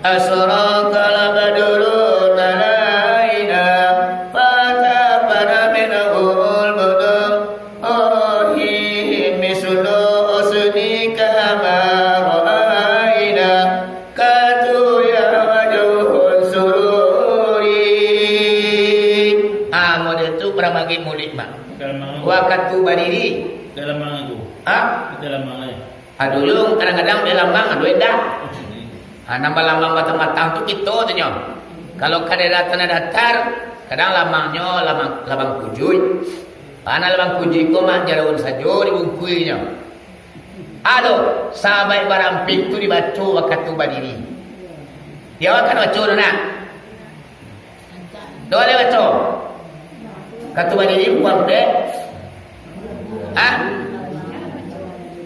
Asyraqal badru alaina, fantafaja minhul budur. Ohi mislu husnika ma ra'aina, qattu ya wajhus sururi. Ah, model tu paramagi mulid, Mak. Dalam mangga. Wakatu badiri. Dalam mangga. Ah? Dalam mangga. Ado yo kadang-kadang di lambang, ado indak. Ah, nan balambang batang-batang tu kito tu nyo. Kalau ka daerah tanah datar, kadang lambangnyo lambang, lambang kujuik. Karena lambang kujuik ko mak jaraun sajo dibungkuihnyo. Ado, sabaik barampik tu dibaco wakatu badiri. Di awak kan baco tu nak? Doa le baco. Katu badiri bukan pe. Ah?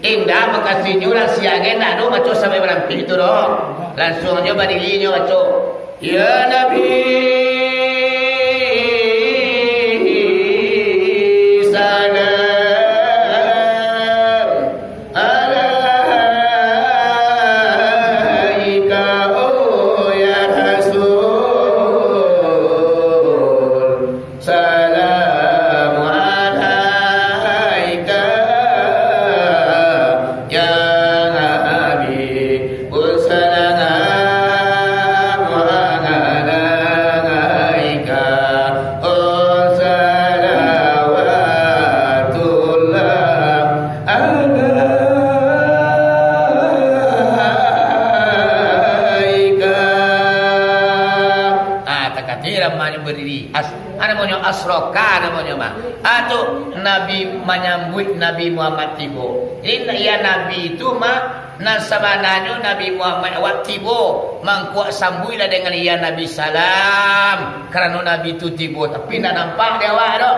Indah, makasih nyo urang siagen nak do baco sampai barampik tu doh. Langsung nyo badiri nyo baco. Ya Nabi, salam alaika, oh ya Rasul, salam alaika, ya Habib, salam alaika, oh salawatullah alaika. Ah, takati ramah nyo badiri. As-, ah, namonyo asroka namonyo mah. Ah, tu Nabi manyambuik Nabi Muhammad tibo. Jadi, ya Nabi tu mah, nan sabananyo Nabi Muhammad awak tibo, mangko sambuiklah dengan ya Nabi salam. Karano Nabi tu tibo, tapi ndak nampak di awak tu.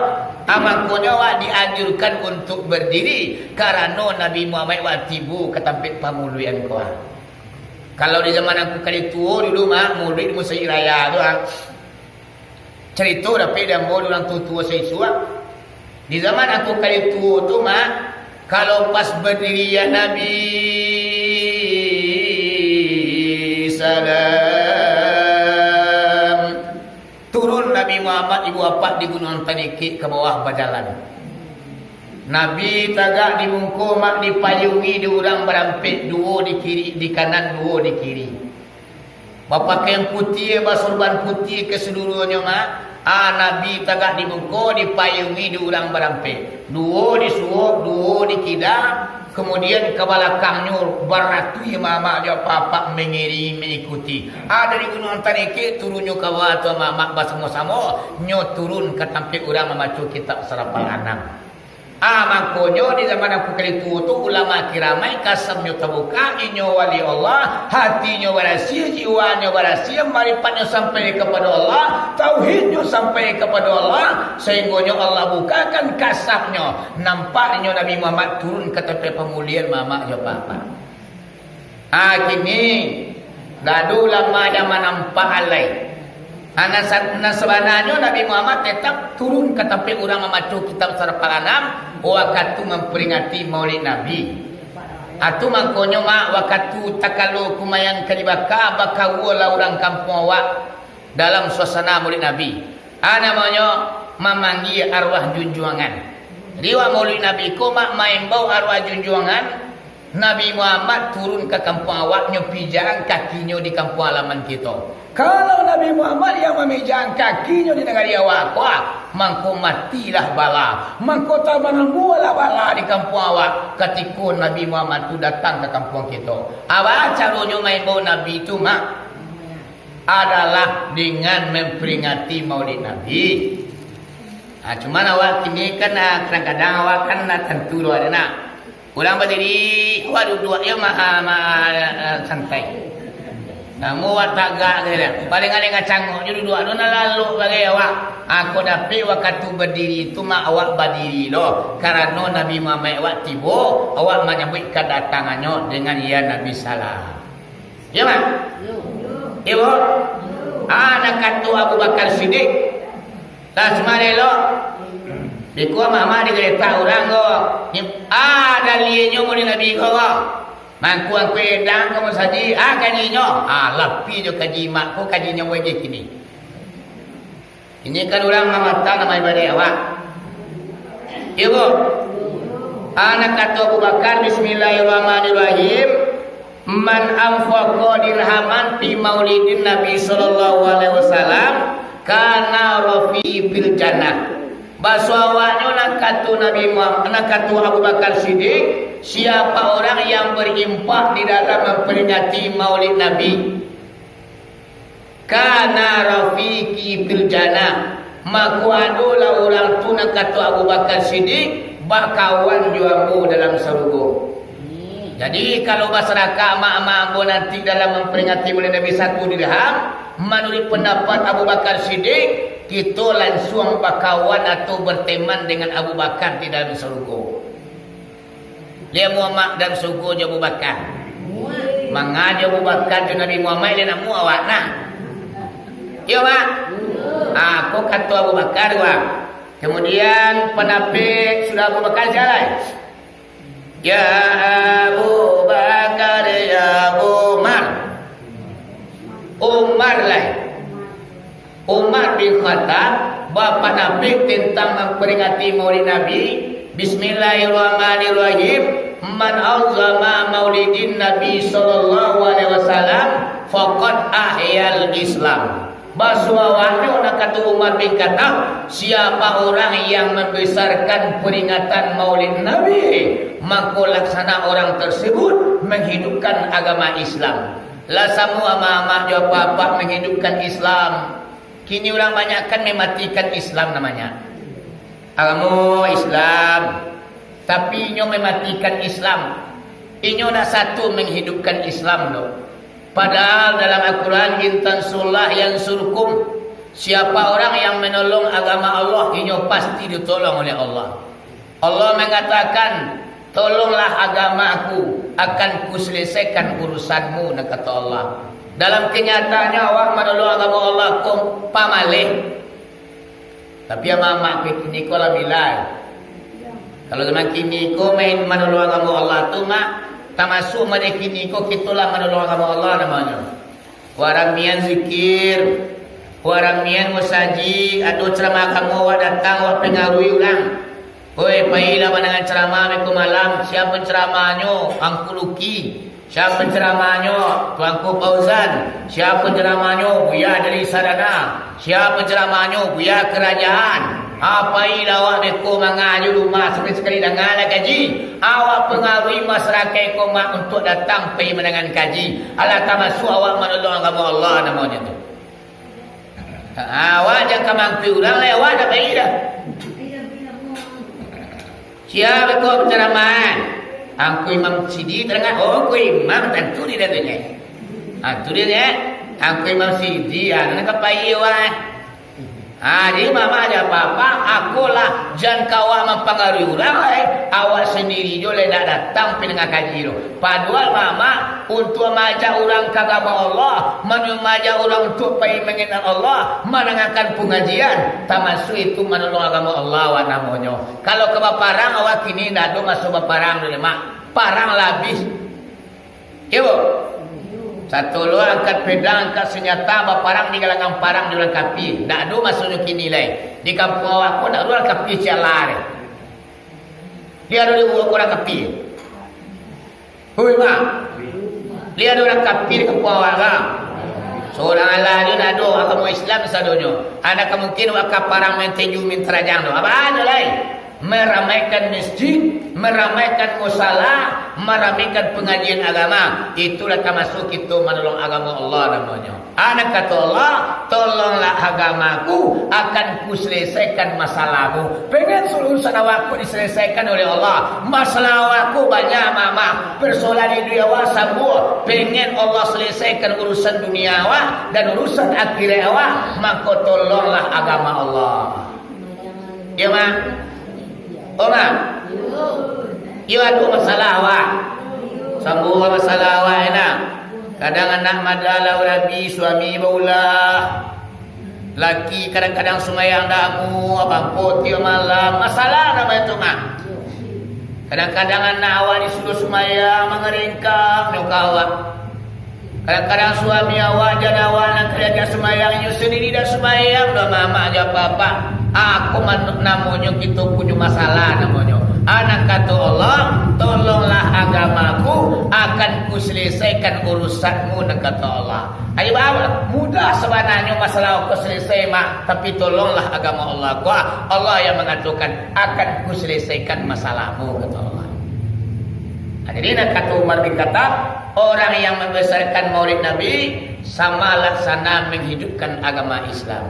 Ah, mangkonyo awak dianjurkan untuk berdiri, karano Nabi Muhammad awak tibo ka tampek pamuluian ko. Kalau di zaman angku kali tuo dulu mah, muluik di Musajik Raya tu ah. Carito dapek di ambo di urang tuo-tuo saisuak. Di zaman angku kali tuo tu mah, kalau pas badiri ya Nabi, salam. Turun Nabi Muhammad ibu apak di Gunuang Tanikik ka bawah bajalan. Nabi tagak di muko mak dipayungi di urang barampek, duo di kiri, di kanan, duo di kiri. Bapakaian putiah, basurban putiah kasaluruahnyo mak. Ah, Nabi tagak di muko dipayungi di urang barampek. Duo di suok, duo di kida. Kemudian ka balakangnyo baratuih mamak jo apak-apak mangiringi, mangikuti. Ah, dari Gunuang Tanikik turunnyo ka bawah tu mamak basamo-samo, nyo turun ka tampek urang mambaco kitab Sarapal Anam. Ah, mangkonyo di zaman angku kali tuo tu ulama kiramai kasamnyo tabuka, inyo wali Allah, hatinyo barasiah, jiwanyo barasiah, maripatnyo sampai kapado Allah, tauhidnyo sampai kapado Allah, sahinggonyo Allah bukakan kasafnyo. Nampak inyo Nabi Muhammad turun ka tampek pamulian mamak jo apak-apak. Ah, kini, dadu lama yang manampak alai. Ah, nan sa-, nan sabananyo Nabi Muhammad tetap turun ka tampek urang mambaco kitab Sarapal Anam, wakatu mamperingati Maulid Nabi. Atu mangkonyo mak, wakatu takalo kumayan ka dibaka, bakawualah urang kampuang awak dalam suasana Maulid Nabi. Ah, namonyo mamanggia arwah junjuangan. Riwayat Maulid Nabi ko mak maimbau arwah junjuangan Nabi Muhammad turun ka kampuang awak, nyo pijakan kakinyo di kampuang halaman kito. Kalau Nabi Muhammad yang mamijakan kakinyo di nagari awak ko, ah, mangko matilah bala, mangko tabanambualah bala di kampuang awak. Katiko Nabi Muhammad tu datang ka kampuang kito, apo caronyo maimbau Nabi tu mak? Adalah dengan memperingati Maulid Nabi. Nah, cuman awak kini kan, ah, kadang-kadang awak kan ndak tantu doh, ado nak. Urang badiri, awak duduak yo ma-, ma-, ah, santai. Namun awak tagak sajo. Paling alengah cangok jo duduak tu, nak lalok bagai awak. Ako dapek wakatu badiri tu, mak, awak badiri lo. Karano Nabi Muhammad awak tibo, awak manyambuik kadatangannyo dengan, "Ya Nabi, salam." Iyo, Mak? Iyo, Bu? Ah, nan kato Abu Bakar Siddiq. Lah, sumah elok. Beko mama digeletak urang ko. Ah, daliahnyo Maulid Nabi ko, ko. Mangku-angku edang ka musajik, ah, kajinyo. Ah, lapi jo kaji mak ko, kajinyo wajib kini. Ini kan urang mamata nama ibadah awak. Iyo, Bu. Anak kato Abu Bakar, "Bismillahirrahmanirrahim. Man anfaqa dirhaman fi maulidin Nabi sallallahu alaihi wasallam, kana rafi fil jannah." Baso awaknyo nan kato Nabi Muhammad, nan kato Abu Bakar Siddiq, siapa orang yang berinfak di dalam memperingati maulid Nabi, kana rafiqi fil jannah, mako adolah urang tu, nan kato Abu Bakar Siddiq, bakawan jo ambo dalam sarugo. Jadi, kalau basadakah amak-amak ambo nanti dalam mamperingati maulid Nabi satu dirham, manuruik pandapat Abu Bakar Siddiq, kito lansuang bakawan atau berteman dengan Abu Bakar di dalam sarugo. Lai amuah amak dalam sarugo jo Abu Bakar. Manga jo Abu Bakar jo Nabi Muhammad, lai amuah awak nah. Iyo, Mak? Ah, ko kato Abu Bakar, Mak. Kemudian, panapik sudah Abu Bakar, sia lai? Ya Abu Bakar, ya Umar. Umar lai. Umar bin Khattab bapanapik tentang mamperingati maulid Nabi, "Bismillahirrahmanirrahim. Man azama maulidin Nabi sallallahu alaihi wasallam, faqad ahyal Islam." Baso awaknyo, nan kato Umar bin Khattab, siapa orang yang membesarkan peringatan maulid Nabi, mako laksana orang tersebut menghidupkan agama Islam. Lah samo amak-amak jo apak-apak menghidupkan Islam. Kini urang banyak kan mematikan Islam namanya. Agamo Islam, tapi inyo mematikan Islam. Inyo ndak satu menghidupkan Islam doh. Padahal dalam Al-Quran, "In tansurullah yansurkum." Siapa orang yang menolong agama Allah, inyo pasti ditolong oleh Allah. Allah mengatakan, "Tolonglah agama-Ku, akan Kuselesaikan urusanmu," nan kato Allah. Dalam kenyataannyo, awak manolong agamo Allah ko pamaleh. Tapi amak-amak kini ko alhamdulillah. Kalau zaman kini ko main manolong agamo Allah tu, Mak, tamasuak mode kini ko, kito lah manolong agamo Allah namonyo. Wak ramian zikir, wak ramian musajik, ado ceramah agamo, awak datang, awak pengaruhi urang. Oi, pailah mandangar ceramah beko malam, sia penceramanyo? Angku Luki. Sia penceramanyo? Tuanku Fauzan. Sia penceramanyo? Buya dari Sadana. Sia penceramanyo? Buya Kerajaan. Ah, pailah awak beko manga jo rumah, sakali-sakali dangalah kaji. Awak pengaruhi masyarakaik ko, Mak, untuak datang pai mandangar kaji. Alah tamasuak awak manolong agamo Allah namonyo tu. Ha, awak jan ka mangkui urang lai, awak dak pai dah. Sia beko penceramah? Angku Imam Sidi tadanga. Oh, Angku Imam, tantu di dalamnyo. Ha, tu dia, ya. Angku Imam Sidi, ha, nan ka pai awak. Ha, jadi, amak-amak jo apak-apak, akolah jan ka awak mampangaruhi urang lai. Awak sandiri jo lai ndak datang pai danga kaji tu. Padohal, amak-amak, untuak maajak urang ka agamo Allah, manu-, maajak urang untuak pai mangenal Allah, mandangakan pangajian, tamasuak itu manolong agamo Allah awak namonyo. Kalau ka baparang, awak kini ndak ado maso baparang doh, Mak. Parang lah abih. Iyo, Bu? Satolo angkat pedang, angkat sanjata, baparang di galangan parang di urang kapia. Ndak ado masonyo kini lai. Di kampuang awak ko ndak ado urang kapia ciek lai. Di ado di urang kapia. Hui, Mak. Lai ado urang kapia di kampuang awak ko? Surang alah juo ndak ado, agamo Islam sadonyo. Ndak ka mungkin awak ka parang main tinju, main tarajang tu. Apo ado lai? Maramaikan masjid, maramaikan musala, maramaikan pangajian agama. Itulah tamasuak kito manolong agamo Allah namonyo. Nan kato Allah, "Tolonglah agama-Ku, akan Kuselesaikan masalahmu." Pengen urusan awak ko diselesaikan oleh Allah. Masalah awak ko banyak, Mak. Persoalan di dunia awak sambuah. Pengen Allah selesaikan urusan dunia awak dan urusan akhirat awak, mako tolonglah agama Allah. Iyo, Mak? Oh, Mak? Iyo, ado masalah awak. Sambuah masalah awak, enak. Kadang anak madalah rabi, suami baulah. Laki kadang-kadang sumbayang ndak amuah, bampok tiok malam. Masalah namo itu, Mak? Kadang-kadang anak awak disuruah sumbayang, mangarengkang nyo ka awak. Kadang-kadang suami awak, jan awak nan ka diajak sumbayang, inyo sandiri dak sumbayang doh, mamak jo apak-apak. Ako man-, namonyo kito punyo masalah namonyo. A, nan kato Allah, "Tolonglah agamaku, akan kuselesaikan urusanmu," nan kato Allah. Ayo, Bang, mudah sabananyo masalah ko selesai, Mak, tapi tolonglah agama Allah ko. Allah yang mangatokan, "Akan kuselesaikan masalahmu," kato Allah. Nah, jadi, nan kato Umar bin Khattab, orang yang membesarkan Maulid Nabi sama laksana menghidupkan agama Islam.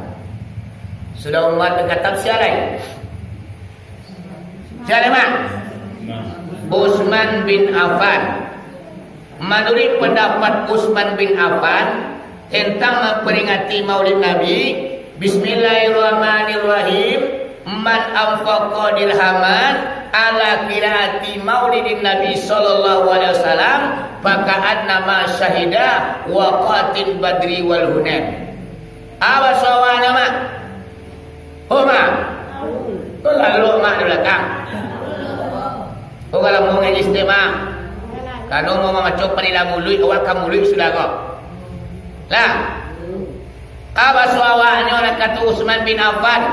Sudah Umar bin Khattab, sia lai? Sia lai, Mak? Utsman bin Affan. Manuruik pandapat Utsman bin Affan tentang mamperingati Maulid Nabi, "Bismillahirrahmanirrahim, man anfaqa dirhaman ala qiraati maulidin Nabi sallallahu alaihi wasallam, faka'annama syahida waqatil badri wal hunain." Apo suaranyo, Mak? Oh, Mak. Ko lalok, Mak, di balakang. Oh, kalau mau ngaji setiap, Mak. Kalau mau mamaco palilah muluik, awak ka muluik sudah ko. Lah. Apo suaranyo, nak kato Utsman bin Affan,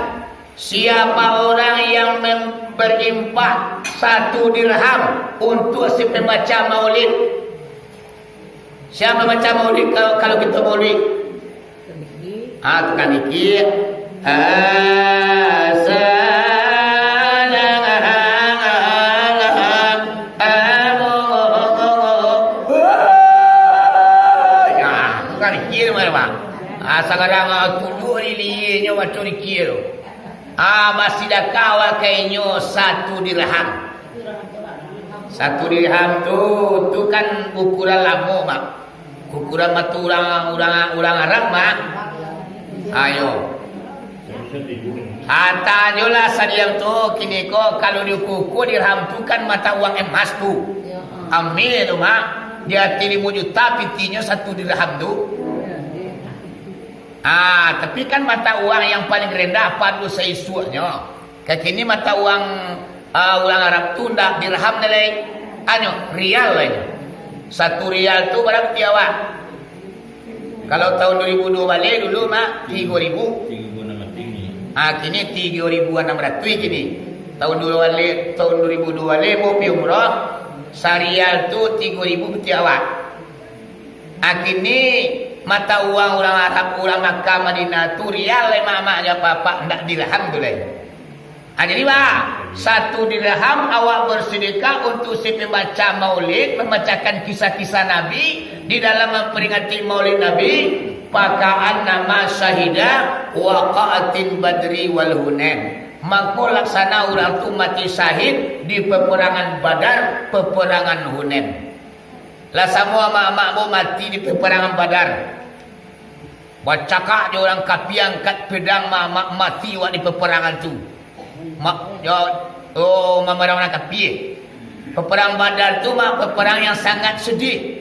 "Siapa orang yang mem-, berimpak satu dirham untuk si pembaca maulid?" Siapa baca maulid kalau, kalau kita maulid? Ah, tukang zikir. Ah, tukang zikir mana, Bang? Ah, sakarang, ah, tunjuk lilihnyo baca zikir tu. Ah, basidakah awak ka inyo satu dirham. Satu dirham tu, tu kan ukuran lamo, Mak. Ukuran mata urang, urang, urang Arab, Mak. Ayo. Ah, tanyolah sadiam tu, kini ko, kalau diukur-ukur dirham tu kan mata uang emas tu. Amil tu, Mak. Di ateh limo juta pitinyo satu dirham tu. Ah, tapi kan mata uang yang paling rendah pado saisuaknyo. Kakini mata uang, ah, urang Arab tu ndak dirham lai. Anyo, rial lai. Satu rial tu bara piti awak? Kalau tahun dua ribu dua baleh dulu, Mak, tigo ribu. Ah, kini tigo ribu anam ratuih kini. Tahun dua baleh, tahun dua ribu dua baleh mau pi umrah, sarial tu tigo ribu piti awak. Ah, kini mata uang urang Arab, urang Makkah, Madinah tu rial lai, Mak, Mak, jo apak-apak, ndak dirham tu lai. Ah, jadi, Bang, satu dirham awak bersedekah untuk si pembaca maulid, membacakan kisah-kisah Nabi di dalam memperingati maulid Nabi, "Faka'annama syahida waqa'atil badri wal hunain." Mangko laksana urang tu mati syahid di peperangan Badar, peperangan Hunain. Lah samo amak-amak ambo mati di peperangan Badar. Bacakak jo urang kapia, angkat pedang, ma-, ma-, mati awak di peperangan tu. Ma-, yo, oh, mamarang urang kapia. Peperangan Badar tu, Mak, peperangan yang sangat sedih.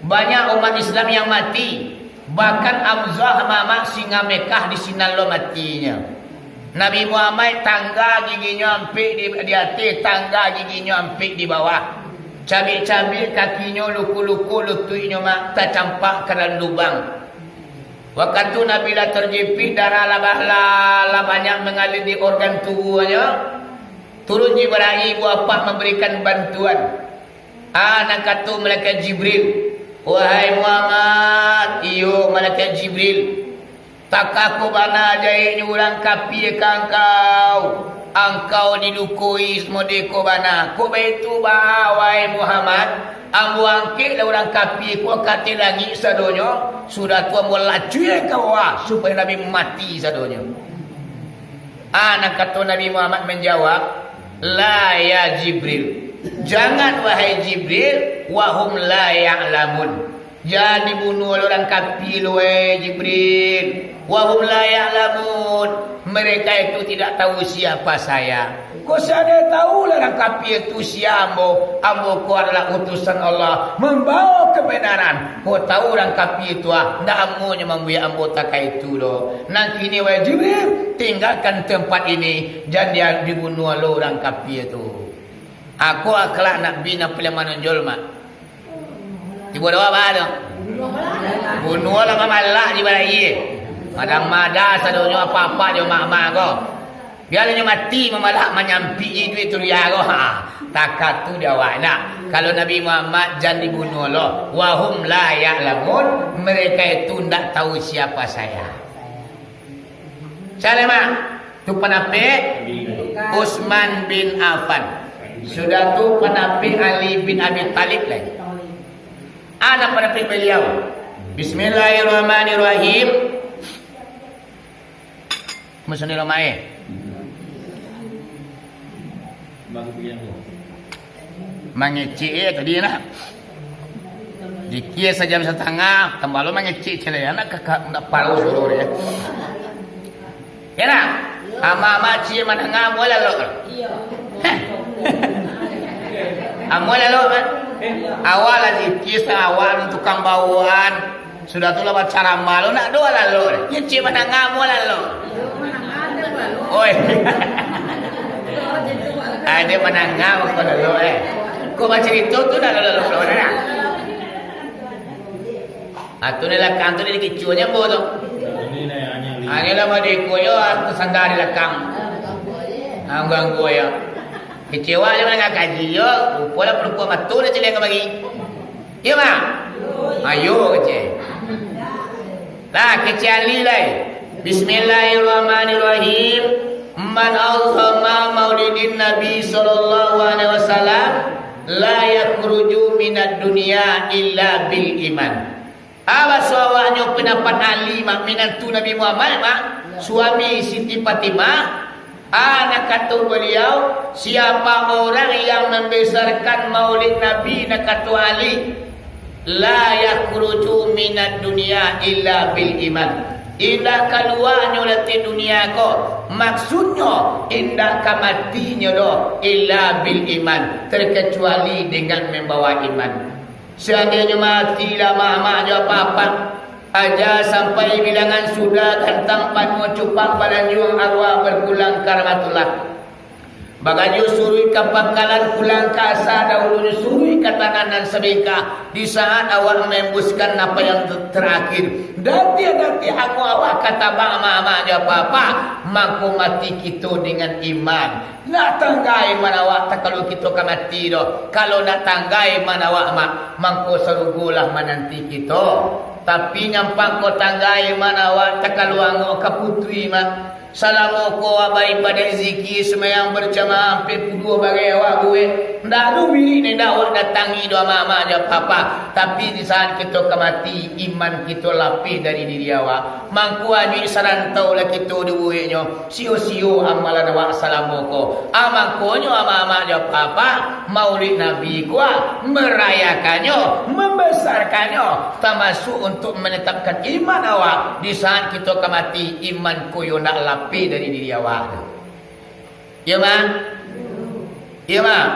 Banyak umat Islam yang mati. Bahkan Hamzah, mamak, singa Mekah, di sinan lo matinyo. Nabi Muhammad tangga giginyo ampek di, di ateh, tangga giginyo ampek di bawah. Cabik-cabik kakinyo, luku-luku lutuiknyo, Mak, tacampak ka dalam lubang. Wakatu Nabi lah terjepit, darah lah, lah, lah banyak mangalir di organ tubuhnyo, turun Jibril, buah apak memberikan bantuan. Ah, nan kato malaikat Jibril, "Wahai Muhammad," "Iyo, malaikat Jibril." "Takah ko bana jaheknyo urang kapia ka angkau, angkau dilukoi samode ko bana. Kok baitu baa, wahai Muhammad, ambo angkeklah urang kapia ko ka ateh langik sadonyo, sudah tu ambo lacuikan ka bawah, supayo Nabi mati sadonyo." Ah, nan kato Nabi Muhammad manjawab, "La ya Jibril, jangan wahai Jibril, wahum la ya'lamun." Jan dibunuah lo urang kapia lo, wahai Jibril. Wahum la ya'lamun. Mereka itu tidak tahu siapa saya. Kok seandai tahu lah urang kapia tu sia ambo, ambo ko adalah utusan Allah, mambawa kebenaran. Kok tahu urang kapia tu, ah, ndak amuahnyo mambuek ambo takah itu doh. Nan kini, wahai Jibril, tinggalkan tempat ini, jan dia dibunuah lo urang kapia tu. Ako akhlak Nabi nan paliang manonjol, Mak. Tibo doa ba tu. Bunuah lah mamalak di balai. Madah-madah sadonyo apak-apak jo mak-mak ko. Bialah nyo mati mamalak manyampik duit tu dia ko. Ha, takatu di awak nak. Kalau Nabi Muhammad jan dibunuah lo. Wahum la ya'lamun, mereka itu ndak tahu siapa saya. Siapa, Mak? Tu panapik Utsman bin Affan. Sudah tu panapik Ali bin Abi Thalib lai. Anak panapik baliau. Bismillahirrahmanirrahim. Masuk ni lamai. Mangecek eh tadi nak. Zikir sajam satangah, tambah lo mangecek celai anak kakak ndak parau suruh dia. Ya nak? Ama-ama cik manangah mulai lo. Heh. Amuah lalu kan? Awak lah zikir, awak tukang bawaan. Sudah tu lah bacaramah lo, nak doa lalu. Nyo cik manangah amuah lalu. Oi. Ada manangah apa lalu eh. Kok bacarito tu nak lalu lalu nak? Atu di lakang tu di kicuanyo ambo tu. Angin lah mah di kuyo, aku sandar di lakang. Ah, ganggu yo. Kecewa je manangah kaji yo, rupo lah palukuak mato dah caliak kamari. Iyo, Mak? Ayo, kecek. Lah, kecek Ali lai. Bismillahirrahmanirrahim. Man azhama maulidin Nabi sallallahu alaihi wasallam la yakhruju minad dunya illa bil iman. Ah, baso awaknyo pandapat Ali, Mak, minantu Nabi Muhammad, Mak, suami Siti Fatimah. Ah, nan kato baliau, siapa orang yang membesarkan maulid Nabi, nan kato Ali, la yakhruju minad dunya illa bil iman. Indak kaluanyo dari dunia ko, maksudnyo indak ka matinyo doh, illa bil iman, terkecuali dengan membawa iman. Seandainyo mati lah mamak jo apak-apak, aja sampai bilangan sudah gantang panuah cupak balanjuang arwah berpulang ka rahmatullah. Bagajo suruik ka pangkalan pulang ka asa dahulunyo suruik ka tanah nan sabingkah di saat awak maembuskan napas yang ter-, terakhir. Datiak-datiak ango awak ka tabang mamak jo apak-apak, mangko mati kito dengan iman. Nak tanggai iman awak, takalu kito ka mati doh. Kalau nak tanggai iman awak, Mak, mangko sarugo lah mananti kito. Tapi nyampang ko tanggai iman awak, takalu angok ka putui, Mak. Salamo ko awak baibadah zikir, sumbayang berjamaah, ampia puluah bagai awak buek. Ndak ado bilik nan indak awak datangi doh, Mak, Mak, jo apak-apak. Tapi di saat kito ka mati, iman kito lapeh dari diri awak. Mangko ajuik sarantau lah kito dibueknyo. Sio-sio amalan awak salamo ko. Ah, mangkonyo amak-amak jo apak-apak, Maulid Nabi ko, ah, marayakannyo, mambasarkannyo, tamasuak untuak manatapkan iman awak. Di saat kito ka mati, iman ko yo ndak lapeh dari diri awak tu. Iyo, Mak? Iyo, Mak?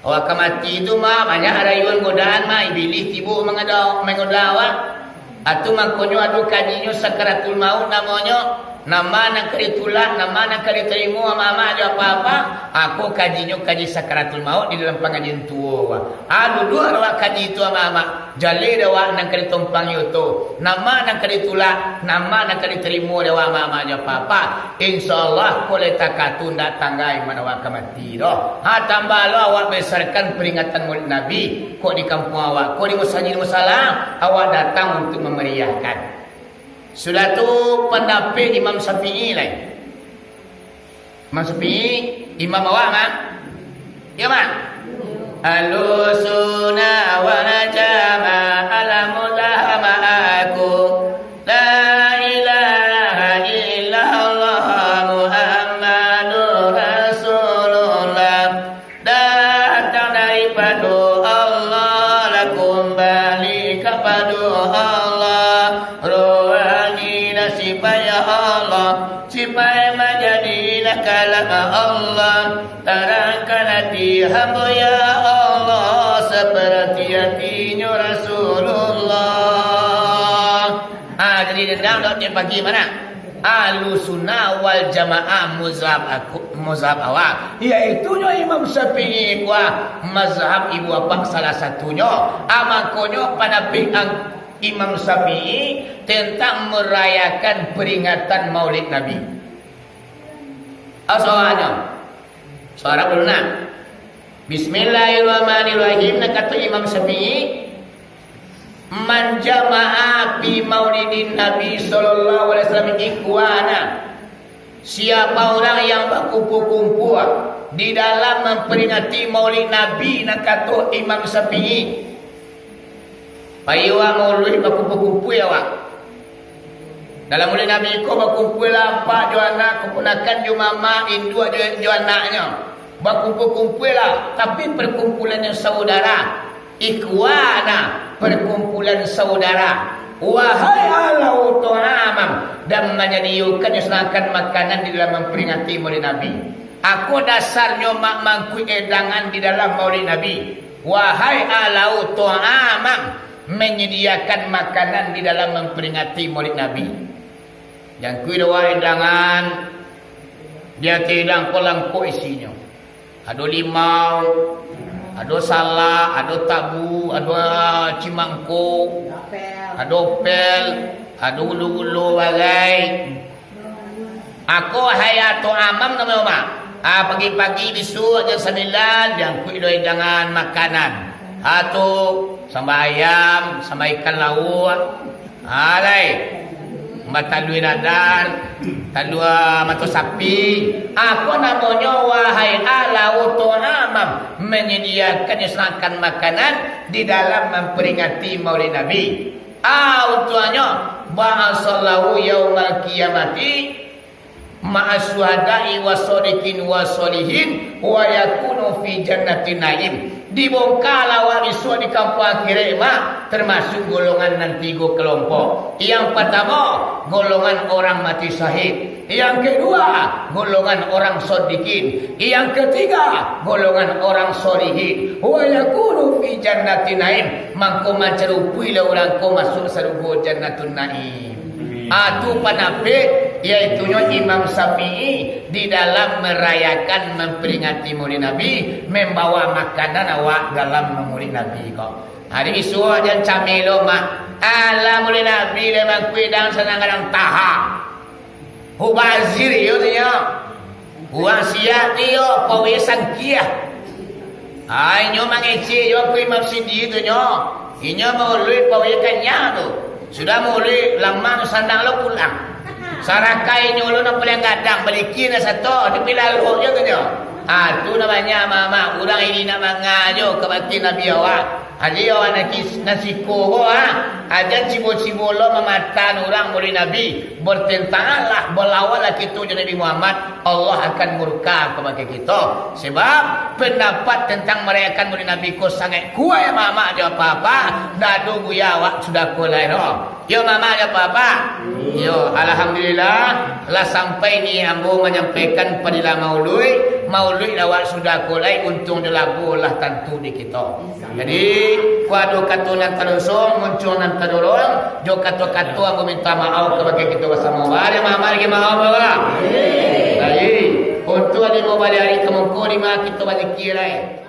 Awak ka mati tu, Mak, banyak rayuan godaan, Mak. Ibilih tibo mangada-, manggoda awak. Atu mangkonyo ado kajinyo sakaratul maut namonyo. Nama nan ka ditulak, nama nan ka ditarimo, amak-amak jo apak-apak. Ako kajinyo kaji sakaratul maut di dalam pangajian tuo, Mak. Ah, duduak awak kaji tu, amak-amak. Jaleh dek awak nan ka ditumpangi oto. Nama nan ka ditulak, nama nan ka ditarimo dek awak, amak-amak jo apak-apak. Insya Allah, kalau takah tu ndak tanggai iman awak ka mati doh. Ha, tambah lo awak besarkan peringatan Maulid Nabi, kok di kampuang awak, kok di musajik musala, awak datang untuk mamariahkan. Sudah tu pandapek Imam Syafi'i lai. Imam Syafi'i, imam awak, Mak? Iyo, Mak? Ahlussunnah wal Jamaah, alhamdulillah ma'akum. La ilaha illallah Muhammadur Rasulullah. Datang daripado Allah, lah kumbali kapado Allah. Rohani lah sifat Allah, sifat manjadilah kalam Allah. Tarangkan ati hambo, ya Allah, saparati atinyo Rasulullah. Ah, jadi dendam dok tiap pagi mana? Ahlussunnah wal Jamaah mazhab aku. mazhab awak, yaitunyo Imam Syafi'i, kuah mazhab ibu apak salah satunyo. Ah, mangkonyo pandapat ang-, Imam Syafi'i tentang merayakan peringatan Maulid Nabi. Asalanyo, suara dulu nak. Bismillahirrahmanirrahim, nak kato Imam Syafi'i, "Man jama'a fi maulidin Nabi sallallahu alaihi wasallam ikhwana." Siapa orang yang bakumpul-kumpul di dalam memperingati Maulid Nabi, nak kato Imam Syafi'i. Pai awak maulid bakumpul-kumpul awak. Dalam maulid Nabi ko bakumpul lah apak jo anak, kaponakan jo mamak, induak jo, jo anaknyo. Bakumpul-kumpul lah, tapi perkumpulan yang saudara. Ikhwana, perkumpulan saudara. Wahai ahlau ta'amam, dan manyadiyokan, nyusahakan makanan di dalam memperingati maulid Nabi. Ako dasarnyo mak mangkuik edangan di dalam maulid Nabi. Wahai ahlau ta'amam, menyediakan makanan di dalam memperingati maulid Nabi. Jangkui doa edangan, di ateh edang ko langkok isinyo. Ado limau, ado salak, ado tabu, ado, ah, cimangko, ado pel, ado gulo-gulo bagai. Ako haya ta'amam namo, Mak. Ah, pagi-pagi bisuak jam sambilan, diangkuik doh edangan makanan. Ah, tu, sambah ayam, sambah ikan lauak. Ah, lai. Batalua dadar, talua mato sapi. Ako namonyo, wahai ahlau ta'amam, menyediakan, nyusahakan makanan di dalam memperingati Maulid Nabi. Ah, untuaknyo, ba'asallahu yaumal qiyamati ma'as syuhada'i wasodikin wasolihin, wa yakunu fi jannatin na'im. Dibongkalah awak bisuak di kampuang akhirat, Mak, termasuk golongan nan tigo kelompok. Yang pertama, golongan orang mati syahid. Yang kedua, golongan orang sodikin. Yang ketiga, golongan orang solihin. Wa yakunu fi jannatin na'im. Mangko mancarupuilah urang ko masuak sarugo Jannatun Na'im. Ah, tu pandapat, yaitunyo Imam Syafi'i di dalam merayakan, memperingati Maulid Nabi, membawa makanan awak dalam Maulid Nabi ko. Hari bisuak jan camelo, Mak. Alah, Maulid Nabi lai mangkuik edangan sanang gadang taha. Mubazir iyo tu nyo. Urang siap tu iyo, pawai sangkiah. Ah, inyo mangecek jo ka Imam Sindi tu nyo. Inyo maulid pawai kanyang tu. Sudah maulid, lamang sandang lo pulang. Sarakai inyo lo nan paliang gadang, balikin nan sato, dipilalok jo tu nyo. Ah, tu namonyo mamak, urang iri nak manga jo ka bakeh Nabi awak. Jadi awak nan kis-, nan siko ko, ah, ajan cibo-cibo lo mamatan urang Maulid Nabi. Bertentanganlah, balawanlah kito jo Nabi Muhammad, Allah akan murka kabake kito. Sebab pendapat tentang marayakan Maulid Nabi ko sangaik kuaik, mamak jo apak-apak, dado buya awak sudah ko lai doh. Yo, mamak jo apak-apak. Yo, alhamdulillah, lah sampai ni ambo manyampaikan padilah maulid. Maulid awak sudah ko lai, untuang jo labo lah tantu di kito. Jadi, kok ado kato nan tadoso, muncuang nan tadorong, jo kato-kato ambo minta maaf kabake kito basamo. Bari maaf, bari maaf, Bapak. Baik. Untuak limo baleh ari ka muko, di ma kito bazikir, ai.